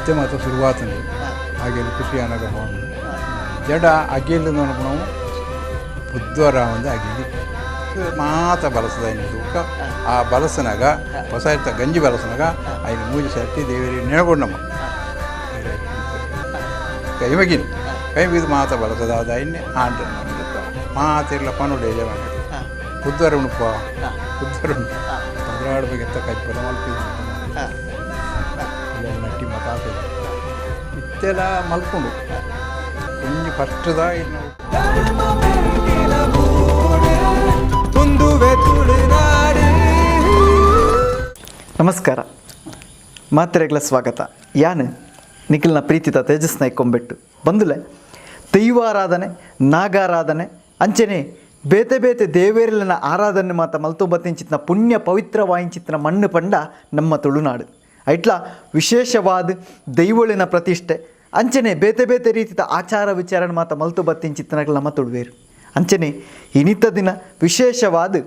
ಇತ್ತೆ ಮಾತ ಶುರುವಾತಂದು ಹಾಗೆ ಖುಷಿ ಆನಾಗ ಹೋಗಿ ಜಡ ಅಗಿಲ್ ನಾವು ಬುಧವಾರ ಒಂದು ಅಗಿಲಿ ಮಾತ ಬಲಸದ ತೂಕ ಆ ಬಲಸನಾಗ ಹೊಸ ಇರ್ತ ಗಂಜಿ ಬಲಸನಾಗ ಐನು ಮೂಜಿ ಸರ್ತಿ ದೇವರಿ ನೆನಗೊಂಡಮ್ಮ ಕೈ ಮಗಿನಿ ಕೈ ಮುಗಿದು ಮಾತ ಬಲಸದ ಐನೆ ಆಂಡ ಮಾತಿರ್ಲ ಪನುಡೆ ಯಜಮಾನ ಬುಧವಾರ ಉಣುಪ ಬುಧವಾರ ಉಣು 12 ಬಗ್ಗೆ ಕೈಪಲ ಮಲ್ಪಿದ್ದು ನಟ್ಟಿ ಮತ ಇತ್ತೆಲ್ಲ ಮಲ್ಕೊಂಡು ಒಂಜಿ ಫಸ್ಟ್ದ ಇನ್ನು ನಮಸ್ಕಾರ ಮಾತ್ರೆಗಳ ಸ್ವಾಗತ. ಯಾನ್ ನಿಖಿಲ್ನ ಪ್ರೀತಿತ ತೇಜಸ್ ನಾಯ್ಕ್ ಕೊಂಬೆಟ್ಟು ಬಂದುಲೆ ದೈವಾರಾಧನೆ ನಾಗಾರಾಧನೆ ಅಂಚನೆ ಬೇತೆ ಬೇತೆ ದೇವೇರ್ಲನ ಆರಾಧನೆ ಮಾತ ಮಲ್ತೊಂಬತ್ತಿಂಚಿತ್ನ ಪುಣ್ಯ ಪವಿತ್ರ ವಾಯಿಂಚಿತ್ನ ಮಣ್ಣು ಪಂಡ ನಮ್ಮ ತುಳುನಾಡು. ಐಟ್ಲ ವಿಶೇಷವಾದ ದೈವಳಿನ ಪ್ರತಿಷ್ಠೆ ಅಂಚನೆ ಬೇತೆ ಬೇತೆ ರೀತಿಯ ಆಚಾರ ವಿಚಾರಣ ಮಾತ ಮಲ್ತೊಂಬತ್ತಿಂಚಿತ್ನಗಳು ನಮ್ಮ ತುಳುವೇರು. ಅಂಚನೆ ಇನಿತ ದಿನ ವಿಶೇಷವಾದ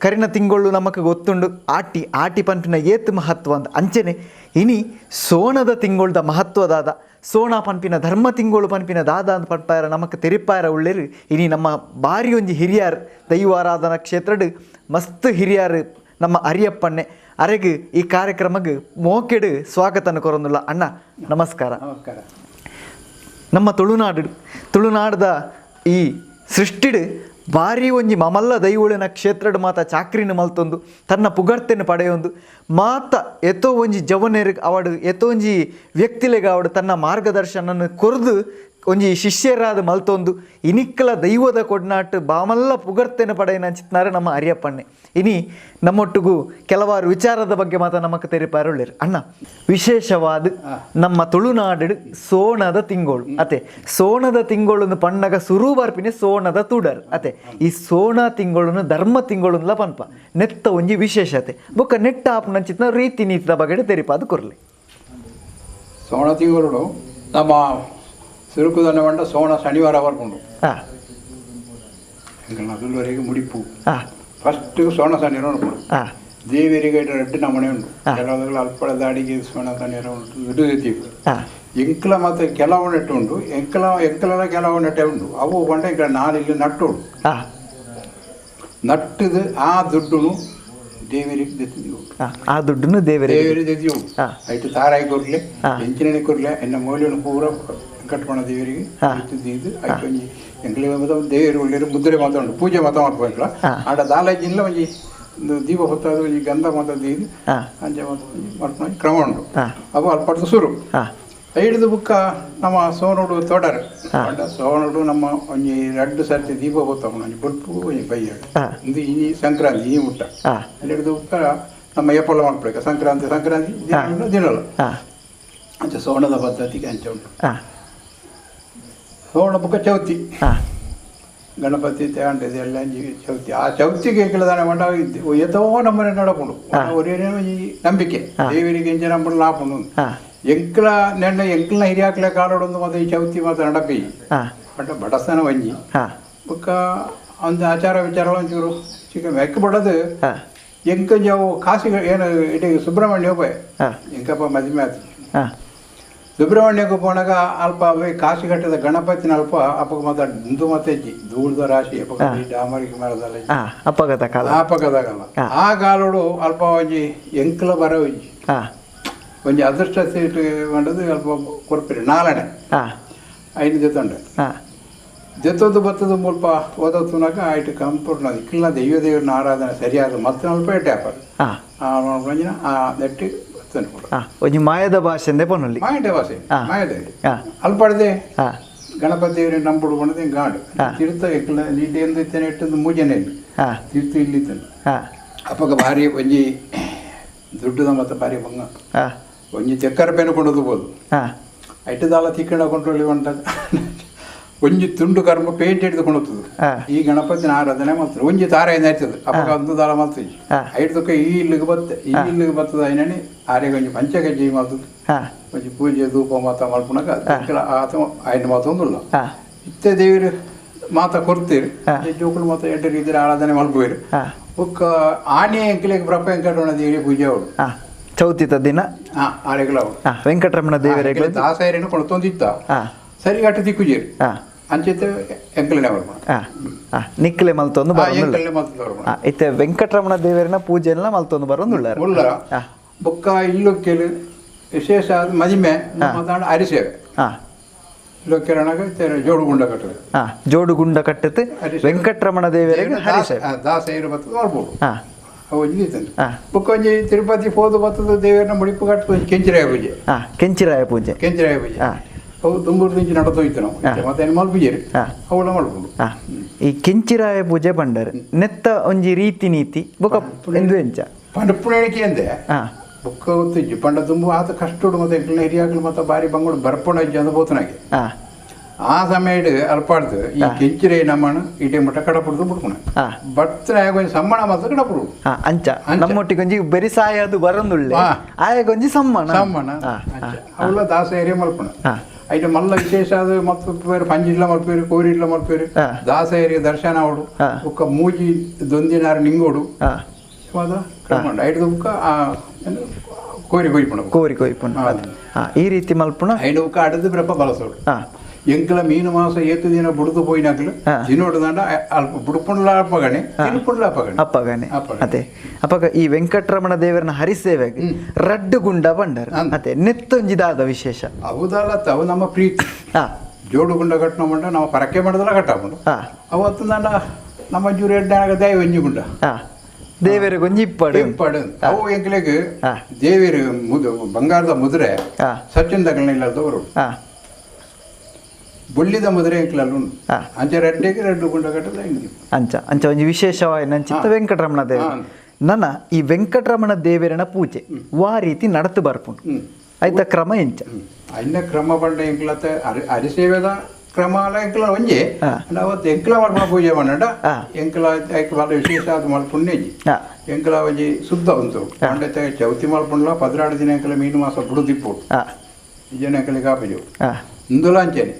ಕರಿನ ತಿಂಗಳು ನಮಕ್ ಗೊತ್ತುಂಡು ಆಟಿ ಆಟಿ ಪನ್ಪಿನ ಏತ್ ಮಹತ್ವ ಅಂತ. ಅಂಚನೆ ಇನಿ ಸೋಣದ ತಿಂಗೊಳ್ದ ಮಹತ್ವದಾದ ಸೋಣ ಪನ್ಪಿನ ಧರ್ಮ ತಿಂಗಳು ಪನ್ಪಿನ ದಾದ ಅಂತ ಪನ್ಪಾರ ನಮಕ್ ತೆರಿಪಾರ ಉಳ್ಳೇರು. ಇನಿ ನಮ್ಮ ಬಾರಿ ಒಂಜಿ ಹಿರಿಯಾರ್ ದೈವಾರಾಧನಾ ಕ್ಷೇತ್ರಡ್ ಮಸ್ತ್ ಹಿರಿಯಾರ್ ನಮ್ಮ ಅರಿಯಪ್ಪಣ್ಣೆ ಅರೆಗ್ ಈ ಕಾರ್ಯಕ್ರಮಗ್ ಮೋಕೆಡು ಸ್ವಾಗತನ ಕೊರೊಂದುಲ್ಲ. ಅಣ್ಣ ನಮಸ್ಕಾರ. ನಮಸ್ಕಾರ. ನಮ್ಮ ತುಳುನಾಡು ತುಳುನಾಡದ ಈ ಸೃಷ್ಟಿಡ್ ಭಾರಿ ಒಂಜಿ ಮಮಲ್ಲ ದೈವಳಿನ ಕ್ಷೇತ್ರಡ್ ಮಾತ ಚಾಕ್ರಿನ ಮಲ್ತೊಂದು ತನ್ನ ಪುಗರ್ತೆನ ಪಡೆಯೊಂದು ಮಾತ ಎತ್ತೋ ಒಂಜಿ ಜವನೆರ್ ಅವಡು ಎತ್ತೋ ಒಂಜಿ ವ್ಯಕ್ತಿಲೆಗ ಅವಡು ತನ್ನ ಮಾರ್ಗದರ್ಶನನ್ನು ಕೊರ್ದು ಒಂಜಿ ಶಿಷ್ಯರಾದ ಮಲ್ತೊಂದು ಇನಿಕ್ಕಲ ದೈವದ ಕೊಡ್ನಾಟ್ ಬಾಮಲ್ಲ ಪುಗರ್ತೆನ ಪಡೆಯನ ಚಿತ್ನಾರ ನಮ್ಮ ಅರಿಯಪ್ಪಣ್ಣೆ. ಇನಿ ನಮ್ಮೊಟ್ಟಿಗೂ ಕೆಲವಾರು ವಿಚಾರದ ಬಗ್ಗೆ ಮಾತ ನಮಕ್ ತೆರಿಪಾರುಳ್ಳೇರು. ಅಣ್ಣ ವಿಶೇಷವಾದ ನಮ್ಮ ತುಳುನಾಡು ಸೋಣದ ತಿಂಗೋಳು ಅತೆ ಸೋಣದ ತಿಂಗೋಳನ್ನು ಪಣ್ಣಗ ಸುರು ಬರ್ಪಿನಿ ಸೋಣದ ತುಡರ್ ಅತೆ ಈ ಸೋಣ ತಿಂಗೋಳನ್ನು ಧರ್ಮ ತಿಂಗೋಳುನ್ಲ ಪನ್ಪ ನೆತ್ತ ಒಂಜಿ ವಿಶೇಷತೆ ಬೊಕ್ಕ ನೆಟ್ಟ ಆಪುನಂಚಿತ್ನ ರೀತಿ ನೀತಿದ ಬಗ್ಗೆ ತೆರಿಪಾದು ಕೊರ್ಲಿ. ಸೋಣ ತಿಂಗಳು ನಮ್ಮ ಸುರುಕುದನ್ನ ಬಂಡ ಸೋಣ ಶನಿವಾರ ಬರ್ಕೊಂಡು ಎಂಕಲ್ನ ಮುಡಿಪು ಫಸ್ಟ್ ಸೋಣ ಶನಿವಾರ ಉಂಟು. ದೇವರಿಗೆ ರೆಡ್ಡು ನಮನೆ ಉಂಟು. ಕೆಲವು ಅಲ್ಪಳದ ಅಡಿಗೆ ಸೋಣ ಶನಿವಾರ ಉಂಟು ಇಡುತ್ತೀವಿ. ಎಂಕಲ ಮತ್ತು ಕೆಲವು ನೆಟ್ಟು ಉಂಟು. ಎಂಕಲ ಎಂಕಲ ಕೆಲವು ನೆಟ್ಟೆ ಉಂಟು. ಅವು ಪಂಡ ಎಂಕಲ ನಾಲಿಲ್ಲಿ ನಟ್ಟು ಉಂಟು. ನಟ್ಟದು ಆ ದುಡ್ಡುನು ದೇವರಿಗೆ ದೆತ್ತಿದೆವು. ಆ ದುಡ್ಡನ್ನು ದೇವರಿಗೆ ದೇವರಿಗೆ ದೆತ್ತಿವು. ಐಟು ತಾರಾಯಿ ಕೊರ್ಲೆ ಎಂಚಿನ ಕೊರ್ಲೆ ಎನ್ನ ಮೌಲ್ಯನು ಪೂರ ಕಟ್ಕೊಂಡ ದೇವರಿಗೆ ಎತ್ತಿದ್ದು ಐಟು ಒಂಜಿ ಎಂಕಲೆ ಮಾತ ದೇವರು ಒಳ್ಳೆಯರು ಮುದ್ರೆ ಮಾತ ಉಂಟು. ಪೂಜೆ ಮಾತ ಮಾಡ್ಬೇಕು. ಆಡ ದಾಲಜಿಲ್ಲ ಒಂಜಿ ದೀಪ ಹೊತ್ತಾದ ಒಂಜಿ ಗಂಧ ಮಾತ ದೀದು ಅಂಚೆ ಮಾತ ಮಾಡ್ಕೊಂಡು ಕ್ರಮ ಉಂಟು. ಅವು ಅಲ್ಪಡ್ದು ಸುರು ಐಡ್ದು ಬುಕ್ಕ ನಮ್ಮ ಸೋನುಡು ತೋಡರು ಪಂಡ ಸೋನುಡು ನಮ್ಮ ಒಂಜಿ ರಡ್ಡು ಸರ್ತಿ ದೀಪ ಹೊತ್ತ ಒಂಜಿ ಬೊಲ್ಪು ಒಂಜಿ ಬೈಯಡು ಇಂದು ಇನಿ ಸಂಕ್ರಾಂತಿ ಇನಿ ಮುಟ್ಟ ಅಲ್ಲಿ ಬುಕ್ಕ ನಮ್ಮ ಏಪಲ್ಲ ಮಾಡ್ಬೇಕು. ಸಂಕ್ರಾಂತಿ ಸಂಕ್ರಾಂತಿ ದಿನಲ್ಲ ಅಂಚೆ ಸೋಣದ ಪದ್ಧತಿಗೆ ಅಂಚೆ ಉಂಟು. ಸೋಣ ಬುಕ್ಕ ಚೌತಿ ಗಣಪತಿ ತೇಂಡಿದೆ ಎಲ್ಲ ಚೌತಿ. ಆ ಚೌತಿಗೆ ಕೇಳಿದಾನೆ ಮಂಡ ಎತ್ತೋ ನಮ್ಮನೆ ನಡಪುಂಡು ಒರೇ ಒಂಜಿ ನಂಬಿಕೆ ದೇವರಿಗೆ ಎಂಚ ನಂಬುಡು ಲಾಪುಂಡು. ಎಂಕಲ ನೆಣ್ಣ ಎಂಕಲ್ನ ಹಿರಿಯಾಕ್ಲೆ ಕಾಲೋಡೊಂದು ಮಾತ ಈ ಚೌತಿ ಮಾತ ನಡಪಿ ಬಟ್ ಬಡಸನ ಒಂಜಿ ಬೊಕ್ಕ ಒಂದು ಆಚಾರ ವಿಚಾರ ಒಂಚೂರು ಚಿಕ್ಕ ಮೆಕ್ಕ ಬಡದು ಎಂಕಂಜಿ ಅವು ಕಾಸಿ ಏನು ಇಡೀ ಸುಬ್ರಹ್ಮಣ್ಯ ಹೋಯ್ ಎಂಕಪ್ಪ ಮದುವೆ ಆತು. ಸುಬ್ರಹ್ಮಣ್ಯಕ್ಕೆ ಪೋನಾಗ ಅಲ್ಪ ಕಾಸಿ ಕಟ್ಟದ ಗಣಪತಿನ ಅಲ್ಪ ಅಪ್ಪಗ ಮಾತ ಇಂದು ಮಾತ ಇಜ್ಜಿ ಧೂಳ್ದ ರಾಶಿ ಅಪ್ಪಗ ಡಾಮರಿಗೆ ಮರದಲ್ಲ ಅಪ್ಪಗದ ಕಾಲ ಅಪ್ಪಗದ ಕಾಲ ಆ ಕಾಲೋಡು ಅಲ್ಪ ಒಂಜಿ ಎಂಕಲ ಬರ ಒಂಜಿ ಒಂಜಿ ಅದೃಷ್ಟ ಸೀಟ್ ಮಂಡದು ಅಲ್ಪ ಕೊರ್ಪಿರಿ ನಾಲಣೆ ಐನು ಜೊತೆ ಜೊತೊಂದು ಬತ್ತದ ಮುಲ್ಪ ಓದೋತುನಾಗ ಆಯ್ತು ಕಂಪೂರ್ಣ ಇಕ್ಕಿಲ್ಲ ದೈವ ದೇವರನ್ನ ಆರಾಧನೆ ಸರಿಯಾದ ಮತ್ತೆ ಅಲ್ಪ ಎಡ್ಡೆ ಆಪರ್ ಒಂಜಿನ ಆ ನೆಟ್ಟಿ ಒಂಜಿ ಮಾಯದ ಭಾಷೆ ಅಂದೆ ಪೊನ್ನೊಲ್ಲಿ ಮಾಯದ ಭಾಷೆ ಮಾಯದ ಅಲ್ಪಡ್ದೆ ಗಣಪತಿ ದೇವರ ನಂಬುಡು ಬಣ್ಣದ ಗಾಡು ತೀರ್ಥ ಎಕ್ಕಲ ನೀಡಿ ಎಂದು ಇತ್ತೇನೆ ಇಟ್ಟೊಂದು ಮೂಜನೆ ತೀರ್ಥ ಇಲ್ಲಿ ಇತ್ತೇನೆ ಅಪ್ಪಗ ಭಾರಿ ಒಂಜಿ ದುಡ್ಡುದ ಮತ್ತೆ ಭಾರಿ ಬಂಗ ಒಂಜಿ ಚಕ್ಕರ ಪೇನು ಕೊಂಡೋಗ್ಬೋದು ಐಟದಾಲ ತಿಕ್ಕಣ ಕೊಂಡೊಳ್ಳಿ ಉಂಟ ಒಂಜಿ ತುಂಡು ಕರ್ಮ ಪೇಂಟ್ ಹಿಡಿದು ಹೋಗ್ತದೆ. ಈ ಗಣಪತಿನ ಆರಾಧನೆ ಮಾಡ್ತಾರೆ. ಒಂಜಿ ತಾರ ಏನಾಯ್ತದೆ ಅಪ್ಪಗ ಒಂದು ದಾಳ ಮಾಡ್ತೀವಿ ಐಟದಕ್ಕ ಈ ಇಲ್ಲಿಗೆ ಬತ್ತೆ ಈ ಇಲ್ಲಿಗೆ ಬರ್ತದೆ ಐನಣಿ ಆರೆಗೆ ಒಂಜಿ ಪಂಚಗಜ್ಜಿ ಮಾಡ್ತದೆ ಒಂಜಿ ಪೂಜೆ ಧೂಪ ಮಾತ ಮಾಡ್ಕೊಳಕ ಆತ ಐನ ಮಾತೊಂದುಲ್ಲ ಇತ್ತೆ ದೇವರು ಮಾತ ಕೊಡ್ತೀರಿ ಜೋಕುಲು ಮಾತ ಎಡ್ಡೆ ರೀತಿಯ ಆರಾಧನೆ ಮಾಡ್ಬೋರು ಬೊಕ್ಕ ಆನೆ ಎಂಕಲೆಗ್ ಪ್ರಪ ಎಂಕಟೋಣ ದೇವರಿಗೆ ಪೂಜೆ ಅವಳು. ಚೌತಿತ ದಿನ ವೆಂಕಟರಮಣ ದೇವರಿಗೆ ದಾಸೇರಿನ ಕೊಡ್ತೊಂದಿತ್ತ ಸರಿ ಅಟ್ಟು ದಿಕ್ಕುಜೇರು ಅಂಚೆತ್ತೆ ಎಂಕಲನೆ ನಿಕ್ಲೆ ಮಲ್ತೊಂದು ಇತ್ತೆ ವೆಂಕಟರಮಣ ದೇವರನ ಪೂಜೆ ಎಲ್ಲ ಮಲ್ತೊಂದು ಬರೋದುಳ್ಳ ಉಳ್ಳ ಬೊಕ್ಕ ಇಲ್ಲೊಕ್ಕೆಲು ವಿಶೇಷ ಮದಿಮೆ ಅರಿಸೇವೆ ಇಲ್ಲೊಕ್ಕೆರಣಗ ಜೋಡುಗುಂಡ ಕಟ್ಟದು ಜೋಡುಗುಂಡ ಕಟ್ಟತ್ತು ವೆಂಕಟರಮಣ ದೇವರಿಗೆ ದಾಸೇರು ಬರ್ತದೆ ಮಾಡ್ಬೋದು ಅವು ಒಂಜಿ ಬೊಕ್ಕ ಒಂಜಿ ತಿರುಪತಿ ಪೋದು ಬರ್ತದೆ ದೇವರನ್ನ ಮುಡಿಪು ಕಟ್ಟದು ಕೆಂಚಿರಾಯ ಪೂಜೆ ಕೆಂಚಿರಾಯ ಪೂಜೆ ಕೆಂಚಿರಾಯ ಪೂಜೆ ಅವು ದುಂಬೂರು ನಡತೋಯ್ತು ನಾವು ಮತ್ತೆ ಮಲ್ಪುಜೇರು ಅವಳ ಮಲ್ಪುಂಡು. ಈ ಕೆಂಚಿರಾಯ ಪೂಜೆ ಪಂಡರ್ ನೆತ್ತ ಒಂಜಿ ರೀತಿ ನೀತಿ ಬೊಕ್ಕ ಎಂದು ಎಂಚ ಪಂಡ ಅಂದೆ ಬೊಕ್ಕ ಗೊತ್ತಿಜ್ಜಿ ಪಂಡ ದುಂಬು ಆತ ಕಷ್ಟೋಡು ಮತ್ತೆ ಎಂಕ್ಲೆನ ಹಿರಿಯಾಕ್ಲು ಮತ್ತೆ ಬಾರಿ ಬಂಗೋಡು ಬರ್ಪಣ ಇಜ್ಜಿ ಅಂದ್ ಪೋತನಾಗೆ ಆ ಸಮಯಡ್ ಅಲ್ಪಾಡ್ದು ಈ ಕೆಂಚಿರೈ ನಮ್ಮನ್ನು ಇಟೆ ಮುಟ್ಟ ಕಡಪುಡ್ದು ಬಿಡ್ಪುಣ ಬರ್ತನ ಒಂಜಿ ಸಮ್ಮಣ ಮಾತ್ರ ಕಡಪುಡು ಅಂಚ ನಮ್ಮೊಟ್ಟಿಗೆ ಒಂಜಿ ಬೆರಿ ಸಾಯ ಅದು ಬರೊಂದುಳ್ಳೆ ಆಯಗೊಂಜಿ ಸಮ್ಮಣ ಸಮ್ಮಣ ಅವಳ ದಾಸೇರಿ ಮಲ್ಪುಣ ಐಟ ಮಲ್ಲ ವಿಶೇಷ ಅದು ಮಲ್ಪೇರು ಪಂಜಿಡ್ಲ ಮಲ್ಪೇರು ಕೋರಿಡ್ಲ ಮಲ್ಪೇರು ದಾಸೇರಿ ದರ್ಶನ ಅವಡು ಬೊಕ್ಕ ಮೂಜಿ ದೊಂದಿನಾರು ನಿಂಗೋಡು ಐಟ ಬೊಕ್ಕ ಕೋರಿ ಕೊಯ್ಪುಣ ಕೋರಿ ಕೊಯ್ಪುಣ ಈ ರೀತಿ ಮಲ್ಪುಣ ಐನ ಬೊಕ್ಕ ಅಡದು ಬ್ರಪ್ಪ ಬಳಸೋಡು ಎಂಕಲ ಮೀನು ಮಾಸ ಏತು ದಿನ ಬುಡ್ದು ಪೋಯಿನಾಕ್ಲು ತಿನ್ನೋಡು ಅಲ್ಪ ಬುಡ್ಪುಂಡ್ಲ ಅಪ್ಪಗಣೆ ತಿನ್ಪುಂಡ್ಲ ಅಪ್ಪಗಣೆ ಅಪ್ಪಗಣೆ ಅದೇ ಅಪ್ಪಗ ಈ ವೆಂಕಟರಮಣ ದೇವರನ ಹರಿಸೇವೆಗೆ ರಡ್ಡು ಗುಂಡ ಬಂಡರ್ ಅದೇ ನೆತ್ತೊಂಜಿದಾದ ವಿಶೇಷ ಅವುದಲ್ಲ ಅವು ನಮ್ಮ ಪ್ರೀತಿ ಜೋಡು ಗುಂಡ ಕಟ್ಟಣ ಮಂಡ ನಾವು ಪರಕೆ ಮಾಡಿದಲ್ಲ ಕಟ್ಟಕೊಂಡು ಅವತ್ತು ನನ್ನ ನಮ್ಮ ಜೂರು ಎಡ್ಡಾಗ ದೈವ ಒಂಜಿ ಗುಂಡ ದೇವರ ಗೊಂಜಿ ಇಪ್ಪಡು ಇಪ್ಪಡು ಅವು ಎಂಕ್ಲೆಗ್ ದೇವರು ಬಂಗಾರದ ಮುದ್ರೆ ಸಚಿನ್ ದಗಲ್ನ ಇಲ್ಲದವರು ಬುಳ್ಳಿದ ಮುದ್ರೆ ಎಂಕ್ಲಲ್ಲಿ ಉಂಟು ಅಂಚ ರಡ್ಡೆಗೆ ರಡ್ಡು ಗುಂಡ ಕಟ್ಟದ ಅಂಚ ಅಂಚ ಒಂಜಿ ವಿಶೇಷವಾಯಿನ ಅಂಚಿತ್ತ ವೆಂಕಟರಮಣ ದೇವ ನನ್ನ ಈ ವೆಂಕಟರಮಣ ದೇವರನ ಪೂಜೆ ವಾ ರೀತಿ ನಡತು ಬರ್ಪುಂಡು ಐತ ಕ್ರಮ ಎಂಚ ಐನ ಕ್ರಮ ಪಂಡ ಎಂಕ್ಲತ್ತ ಅರಿಸೇವೆದ ಕ್ರಮ ಅಲ್ಲ ಎಂಕ್ಲ ಒಂಜೆ ಅವತ್ತು ಎಂಕ್ಲ ಮಲ್ಪುನ ಪೂಜೆ ಮಾಡಂಡ ಎಂಕ್ಲ ಐಕ್ ಬಾಲ ವಿಶೇಷ ಆದ ಮಲ್ಪುಂಡೆ ಎಂಕ್ಲ ಒಂಜಿ ಶುದ್ಧ ಉಂಟು ಪಂಡತೆ ಚೌತಿ ಮಲ್ಪುಂಡ್ಲ 12 ದಿನ ಎಂಕ್ಲ ಮೀನು ಮಾಸ ಬುಡುದಿಪ್ಪು ಜನ ಎಂಕ್ಲಿಗೆ ಕಾಪುಜು ಇಂದುಲ ಅಂಚೆನೆ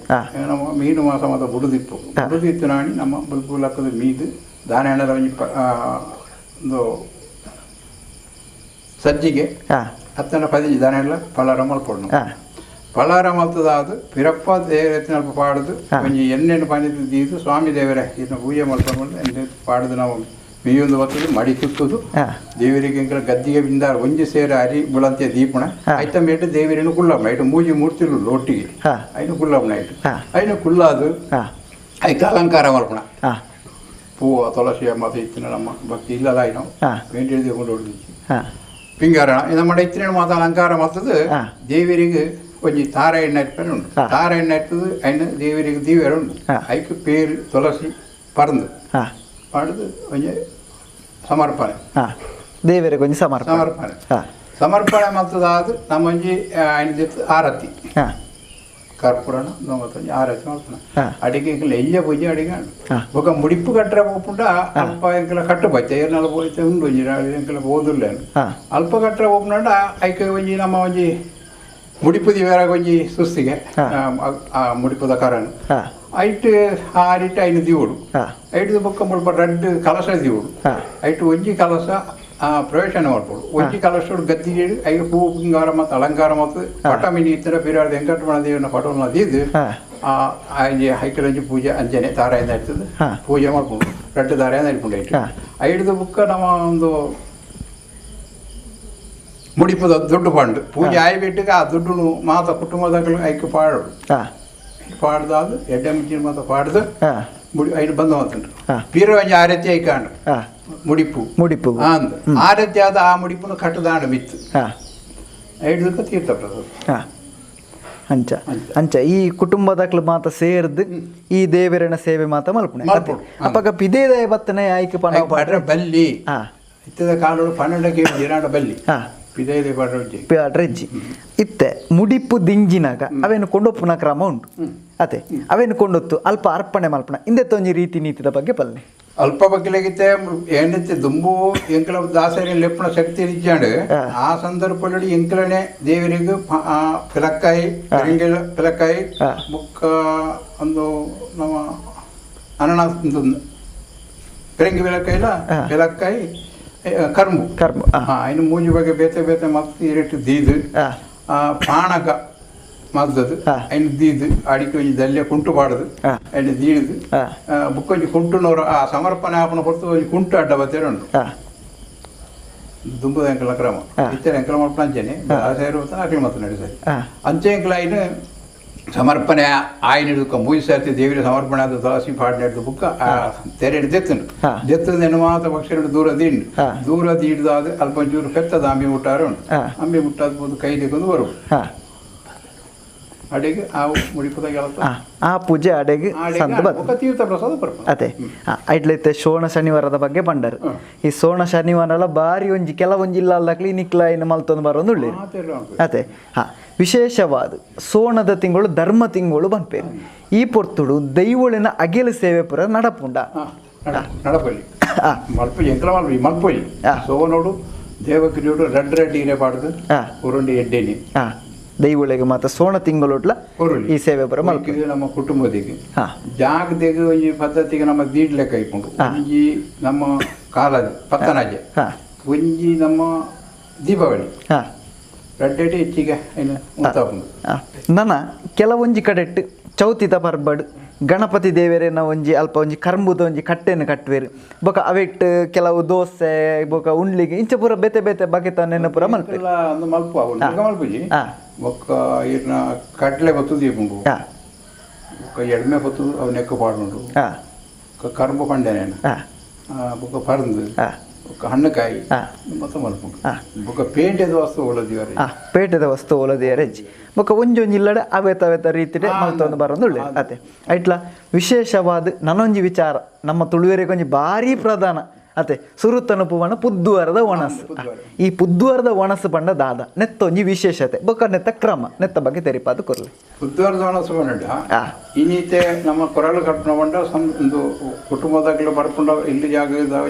ನಮ್ಮ ಮೀನು ಮಾಸ ಮಾತ ಬುಡುದಿಪ್ಪು ಬುಡುದಿತ್ತು ನಾಣಿ ನಮ್ಮ ಬುಲ್ಬುಲಕ್ಕದ ಮೀದು ದಾನ ಒಂಜಿ ಒಂದು ಸಜ್ಜಿಗೆ ಹತ್ತನ 15 ದಾನ ಪಲಾರ ಮಲ್ಪೊಡು ಪಲಾರ ಮಲ್ತದಾದ ಪಿರಪ್ಪ ದೇವರತ್ನ ಅಲ್ಪ ಪಾಡುದು ಒಂಜಿ ಎಣ್ಣೆಯನ್ನು ಪನಿದು ದೀದು ಸ್ವಾಮಿ ದೇವರೇ ಇದನ್ನ ಪೂಜೆ ಮಲ್ಪೊಂಡು ಎಣ್ಣೆ ಪಾಡುದು ನಾವು ಮೀಯೊಂದು ಬರ್ತದೆ ಮಡಿ ಕುತ್ತುದು ದೇವರಿಗೆ ಎಂಕಲ ಗದ್ದಿಗೆ ಬಿಂದಾರ ಒಂಜಿ ಸೇರ ಅರಿ ಬುಳಂತೆ ದೀಪಣ ಐತ ಮೇಟು ದೇವರೇನು ಕುಲ್ಲಮ್ಮ ಐಟು ಮೂಜಿ ಮೂರ್ತಿಲು ಲೋಟಿಗೆ ಐನು ಕುಲ್ಲಮ್ಮನ ಐಟು ಐನು ಕುಲ್ಲಾದು ಐಕ ಅಲಂಕಾರ ಮಲ್ಪಣ ಹೂವು ತುಳಸಿ ಮತ್ತೆ ಇತ್ತಿನ ನಮ್ಮ ಭಕ್ತಿ ಇಲ್ಲಲ್ಲ ಐನು ಪೇಂಟ್ ಹಿಡಿದು ಕೊಂಡು ಹೊಡೆದಿಚ್ಚಿ ಪಿಂಗಾರಣ ನಮ್ಮ ಇತ್ತಿನ ಮಾತ ಅಲಂಕಾರ ಮಲ್ತದು ದೇವರಿಗೆ ಒಂಜಿ ತಾರ ಎಣ್ಣೆ ಇರ್ಪೇರು ಉಂಟು ತಾರ ಎಣ್ಣೆ ಇರ್ತದೆ ಐನು ದೇವರಿಗೆ ದೀವೇರು ಉಂಟು ಐಕ್ ಪೇರು ತುಳಸಿ ಪರಂದು ಪಾಡುದು ಒಂಜಿ ಸಮರ್ಪಣೆ ದೇವರಿಗೆ ಒಂಜಿ ಸಮರ್ಪಣೆ ಸಮರ್ಪಣೆ ಸಮರ್ಪಣೆ ಮಲ್ತದಾದ ನಮ್ಮೊಂಜಿ ಐನ ಆರತಿ ಕರ್ಪೂರಣ ಮತ್ತೊಂಜಿ ಆರತಿ ಮಲ್ಪುಣ ಅಡಿಗೆ ಎಂಕಲ ಎಲ್ಯ ಪೂಜೆ ಅಡಿಗೆ ಬೊಕ ಮುಡಿಪು ಕಟ್ಟರೆ ಪೋಪುಂಡ ಅಲ್ಪ ಎಂಕಲ ಕಟ್ಟು ಬಚ್ಚ ಏರ್ನಲ ಪೋಯ್ತೆ ಉಂಡು ಒಂಜಿ ಎಂಕಲ ಪೋದುಲ್ಲ ಅಲ್ಪ ಕಟ್ಟರೆ ಪೋಪುಂಡ ಐಕ್ ಒಂಜಿ ನಮ್ಮ ಒಂಜಿ ಮುಡಿಪು ದಿವೇರಾಗ ಒಂಜಿ ಸುಸ್ತಿಗೆ ಆ ಮುಡಿಪುದ ಕಾರಣ ಐಟ್ ಆರಿಟ್ಟು ಐನು ದಿವಡು ಐಟು ಬೊಕ್ಕ ಮುಲ್ಪ ರಡ್ಡು ಕಲಶ ದಿವಡು ಐಟು ಒಂಜಿ ಕಲಶ ಪ್ರವೇಶನ ಮಲ್ಪೊಡು ಒಂಜಿ ಕಲಶ ಗದ್ದಿಗೆ ಐಕ ಪೂ ಪಿಂಗಾರ ಮತ್ತು ಅಲಂಕಾರ ಮತ್ತು ಪಟ ಮಿನಿ ಇತ್ತರ ಪಿರಾದ ವೆಂಕಟರಮಣ ದೇವನ ಪಟವನ್ನ ದೀದು ಐಕಲಂಜಿ ಪೂಜೆ ಅಂಜನೆ ತಾರಾಯಿಂದ ಇರ್ತದೆ ಪೂಜೆ ಮಲ್ಪೊಡು ರಡ್ಡು ದಾರಾಯಿಂದ ಇಟ್ಕೊಂಡು ಐಟು ಐಡ್ದು ಬುಕ್ಕ ನಮ್ಮ ಒಂದು ಮುಡಿಪುದ ದುಡ್ಡು ಪಂಡು ಪೂಜೆ ಆಯ್ಬಿಟ್ಟಿಗೆ ಆ ದುಡ್ಡು ಮಾತ ಕುಟುಂಬದಾಗ ಐಕ್ಯ ಪಾಡು ಪಾಡ್ದಾದ ಎಡ್ಡೆ ಮುಂಚಿನ ಮಾತ ಪಾಡ್ದು ಮುಡಿ ಐದು ಬಂದ ಮಾತುಂಟು ಪೀರ ಒಂಜಿ ಆರತಿ ಐಕಾಂಡು ಮುಡಿಪು ಮುಡಿಪು ಅಂದ್ ಆರತಿ ಆದ ಆ ಮುಡಿಪುನ ಕಟ್ಟದಾಂಡು ಮಿತ್ತು ಐಡ್ದಕ್ಕೆ ತೀರ್ಥ ಪ್ರಸಾದ ಅಂಚ ಅಂಚ ಈ ಕುಟುಂಬದಕ್ಲು ಮಾತ ಸೇರ್ದು ಈ ದೇವರನ ಸೇವೆ ಮಾತ ಮಲ್ಪುಣೆ ಅಪ್ಪಗ ಪಿದೇದಯ ಬತ್ತನೆ ಆಯ್ಕೆ ಪಣ ಬಲ್ಲಿ ಇತ್ತದ ಕಾಲೋಡು 12 ಜಿರಾಂಡ ಬಲ್ಲಿ ಪಾಡ್ರೆಜ್ಜಿ ಇತ್ತೆ ಮುಡಿಪು ದಿಂಜಿನಾಗ ಅವೇನು ಕೊಂಡೊಪ್ಪುನ ಕ್ರಮ ಉಂಟು ಅದೇ ಅವೇನು ಕೊಂಡೊತ್ತು ಅಲ್ಪ ಅರ್ಪಣೆ ಮಲ್ಪಣ ಇಂದೆ ತೊಂಜಿ ರೀತಿ ನೀತಿದ ಬಗ್ಗೆ ಪಲ್ಲೆ ಅಲ್ಪ ಬಗ್ಗೆಲಿಗಿತ್ತೆ ಏನೈತೆ ದುಂಬು ಎಂಕಲ ದಾಸರಿ ಲೆಪ್ಪಣ ಶಕ್ತಿ ಇಜ್ಜಾಂಡು ಆ ಸಂದರ್ಭದಲ್ಲಿ ಎಂಕಲನೆ ದೇವರಿಗೆ ಪಿಲಕ್ಕಾಯಿ ಪಿಲಕ್ಕಾಯಿ ಬುಕ್ಕ ಒಂದು ನಮ್ಮ ಅನನಾಸ್ ಪಿರಂಗಿ ಪಿಲಕ್ಕಾಯಿಲ್ಲ ಪಿಲಕ್ಕಾಯಿ ಕರ್ಮು ಕರ್ಮು ಇನ್ನು ಮೂಜಿ ಬಗೆ ಬೇತೆ ಬೇತೆ ಮಲ್ತ್ ಇರೆಟ್ ದೀದ್ ಪಾಣಕ ಮಲ್ತದು ಐನ್ ದೀದ್ ಅಡಿಕೆ ಒಂಜಿ ದಲ್ಯ ಕುಂಟು ಪಾಡುದು ಐನ್ ದೀಡ್ದು ಬುಕ್ಕೊಂಜಿ ಕುಂಟುನವರು ಆ ಸಮರ್ಪಣೆ ಆಪನ ಹೊರತು ಒಂಜಿ ಕುಂಟು ಅಡ್ಡ ಬತ್ತೇರೆ ಉಂಟು ದುಂಬುದ ಎಂಕಲ ಕ್ರಮ ಇತ್ತರ ಎಂಕಲ ಮಲ್ಪನ ಅಂಚೆನೆ ಅಕ್ಲು ಮಲ್ತ ನಡಿ ಸರಿ ಅಂಚೆ ಎಂಕಲ ಐನ್ ಸಮರ್ಪಣೆ ಆಯ್ನ ಹಿಡಿದು ಮೂಜಿ ಸರ್ತಿ ದೇವರ ಸಮರ್ಪಣೆ ಆದ ತುಳಸಿ ಪಾಡ್ ಹಿಡಿದು ಬುಕ್ಕ ತೆರೆ ಹಿಡಿದು ದೆತ್ತುಂಡು ದೆತ್ತದ ಹೆಣ್ಣು ಮಾತ್ರ ಪಕ್ಷ ದೂರ ದಿಂಡು ದೂರ ದೀಡ್ದಾದ ಅಲ್ಪ ಒಂಚೂರು ಪೆತ್ತದ ಅಂಬಿ ಮುಟ್ಟಾರ ಉಂಟು ಅಂಬಿ ಮುಟ್ಟಾದ ಪೋದು ಕೈ ತೆಗೊಂಡು ಬರು ಅಡೆಗೆ ಆ ಮುಡಿಪದ ಆ ಪೂಜೆ ಅಡೆಗೆ ತೀರ್ಥ ಪ್ರಸಾದ ಬರ್ಪ ಅದೇ ಐಟ್ಲೈತೆ ಸೋಣ ಶನಿವಾರದ ಬಗ್ಗೆ ಬಂಡರು ಈ ಸೋಣ ಶನಿವಾರ ಬಾರಿ ಒಂಜಿ ಕೆಲವೊಂಜಿ ಇಲ್ಲ ಅಲ್ಲಕ್ಲಿ ನಿಕ್ಲ ಇನ್ನು ಮಲ್ತೊಂದು ಬರೋದು ಉಳ್ಳಿ ಅದೇ ಹಾ ವಿಶೇಷವಾದ ಸೋಣದ ತಿಂಗಳು ಧರ್ಮ ತಿಂಗಳು ಬಂಪೇರು ಈ ಪೊರ್ತುಡು ದೈವಳಿನ ಅಗೆಲು ಸೇವೆ ಪುರ ನಡಪುಂಡ ನಡಪಲ್ಲಿ ಮಲ್ಪೊಜಿ ಎಂಕಲ ಮಲ್ಪೊಜಿ ಮಲ್ಪೊಜಿ ಸೋನೋಡು ದೇವಕಿರಿಯೋಡು ರೆಡ್ ರೆಡ್ ಇರೆ ಪಾಡ್ದು ಉರುಂಡಿ ಎಡ್ಡೆನಿ ದೈವಳಿಗೆ ಮಾತ್ರ ಸೋಣ ತಿಂಗಳೊಟ್ಲ ಈ ಸೇವೆ ಪುರ ಮಲ್ಪ ನಮ್ಮ ಕುಟುಂಬದಿಗೆ ಜಾಗದಿಗೆ ಒಂಜಿ ಪದ್ಧತಿಗೆ ನಮ್ಮ ದೀಡ್ಲೆಕ್ಕ ಇಪ್ಪುಂಡು ಒಂಜಿ ನಮ್ಮ ಕಾಲದ ಪತ್ತನಾಜೆ ಒಂಜಿ ನಮ್ಮ ದೀಪಾವಳಿ ರಡ್ಡೆಟೆ ಹೆಚ್ಚಿಗೆ ನನ್ನ ಕೆಲವೊಂಜಿ ಕಡೆಟ್ಟು ಚೌತಿದ ಪರ್ಬಡ್ ಗಣಪತಿ ದೇವರೇನ ಒಂಜಿ ಅಲ್ಪ ಒಂಜಿ ಕರ್ಂಬುದ ಒಂಜಿ ಕಟ್ಟೆಯನ್ನು ಕಟ್ಟುವೇರು ಬೊಕ ಅವೆಟ್ ಕೆಲವು ದೋಸೆ ಬೊಕ ಉಂಡ್ಲಿಗೆ ಇಂಚ ಪೂರ ಬೇತೆ ಬೇತೆ ಬಗೆತನ್ನೆನ ಪೂರ ಮಲ್ಪು ಮಲ್ಪ ಮಲ್ಪುಜಿ ಬೊಕ್ಕ ಇರ್ನ ಕಡಲೆ ಬತ್ತು ದೀಪುಂಡು ಬೊಕ್ಕ ಎಡ್ಮೆ ಬತ್ತು ಅವು ನೆಕ್ಕ ಪಾಡುಂಡು ಕರ್ಂಬು ಪಂಡೆನೇನ ಬೊಕ್ಕ ಪರಂದು ಬೊಕ್ಕ ಹಣ್ಣುಕಾಯಿ ಮೊತ್ತ ಮಲ್ಪುಂಡು ಬೊಕ್ಕ ಪೇಟೆದ ವಸ್ತು ಒಲದಿಯರೆ ಪೇಟೆದ ವಸ್ತು ಒಲದಿಯರೆ ಬೊಕ್ಕ ಒಂಜೊಂಜಿ ಇಲ್ಲಡೆ ಅವೇತ ಅವೇತ ರೀತಿಡೆ ಮಲ್ತೊಂದು ಬರೋದು ಉಳ್ಳೆ ಅದೇ ಐಟ್ಲ ವಿಶೇಷವಾದ ನನ್ನೊಂಜಿ ವಿಚಾರ ನಮ್ಮ ತುಳುವೆರಿಗೆ ಒಂಜಿ ಭಾರಿ ಪ್ರಧಾನ ಅತೆ ಸುರುತನುಪುವನ ಪುದ್ದುವಾರದ ಒಣಸು ಈ ಪುದ್ದುವಾರದ ಒಣಸು ಪಂಡ ದಾದ ನೆತ್ತೊಂಜಿ ವಿಶೇಷತೆ ಬೊಕ್ಕ ನೆತ್ತ ಕ್ರಮ ನೆತ್ತ ಬಗ್ಗೆ ತೆರಿಪಾದ ಕೊರ್ಲಿ ಪುದ್ದುವಾರದ ಒಣಸು ಪಂಡ ಇನ್ನೀತೆ ನಮ್ಮ ಕೊರಳು ಕಟ್ಟಣ ಪಂಡ ಒಂದು ಕುಟುಂಬದಾಗಲೂ ಬರ್ಪುಂಡ ಇಲ್ಲಿ ಜಾಗ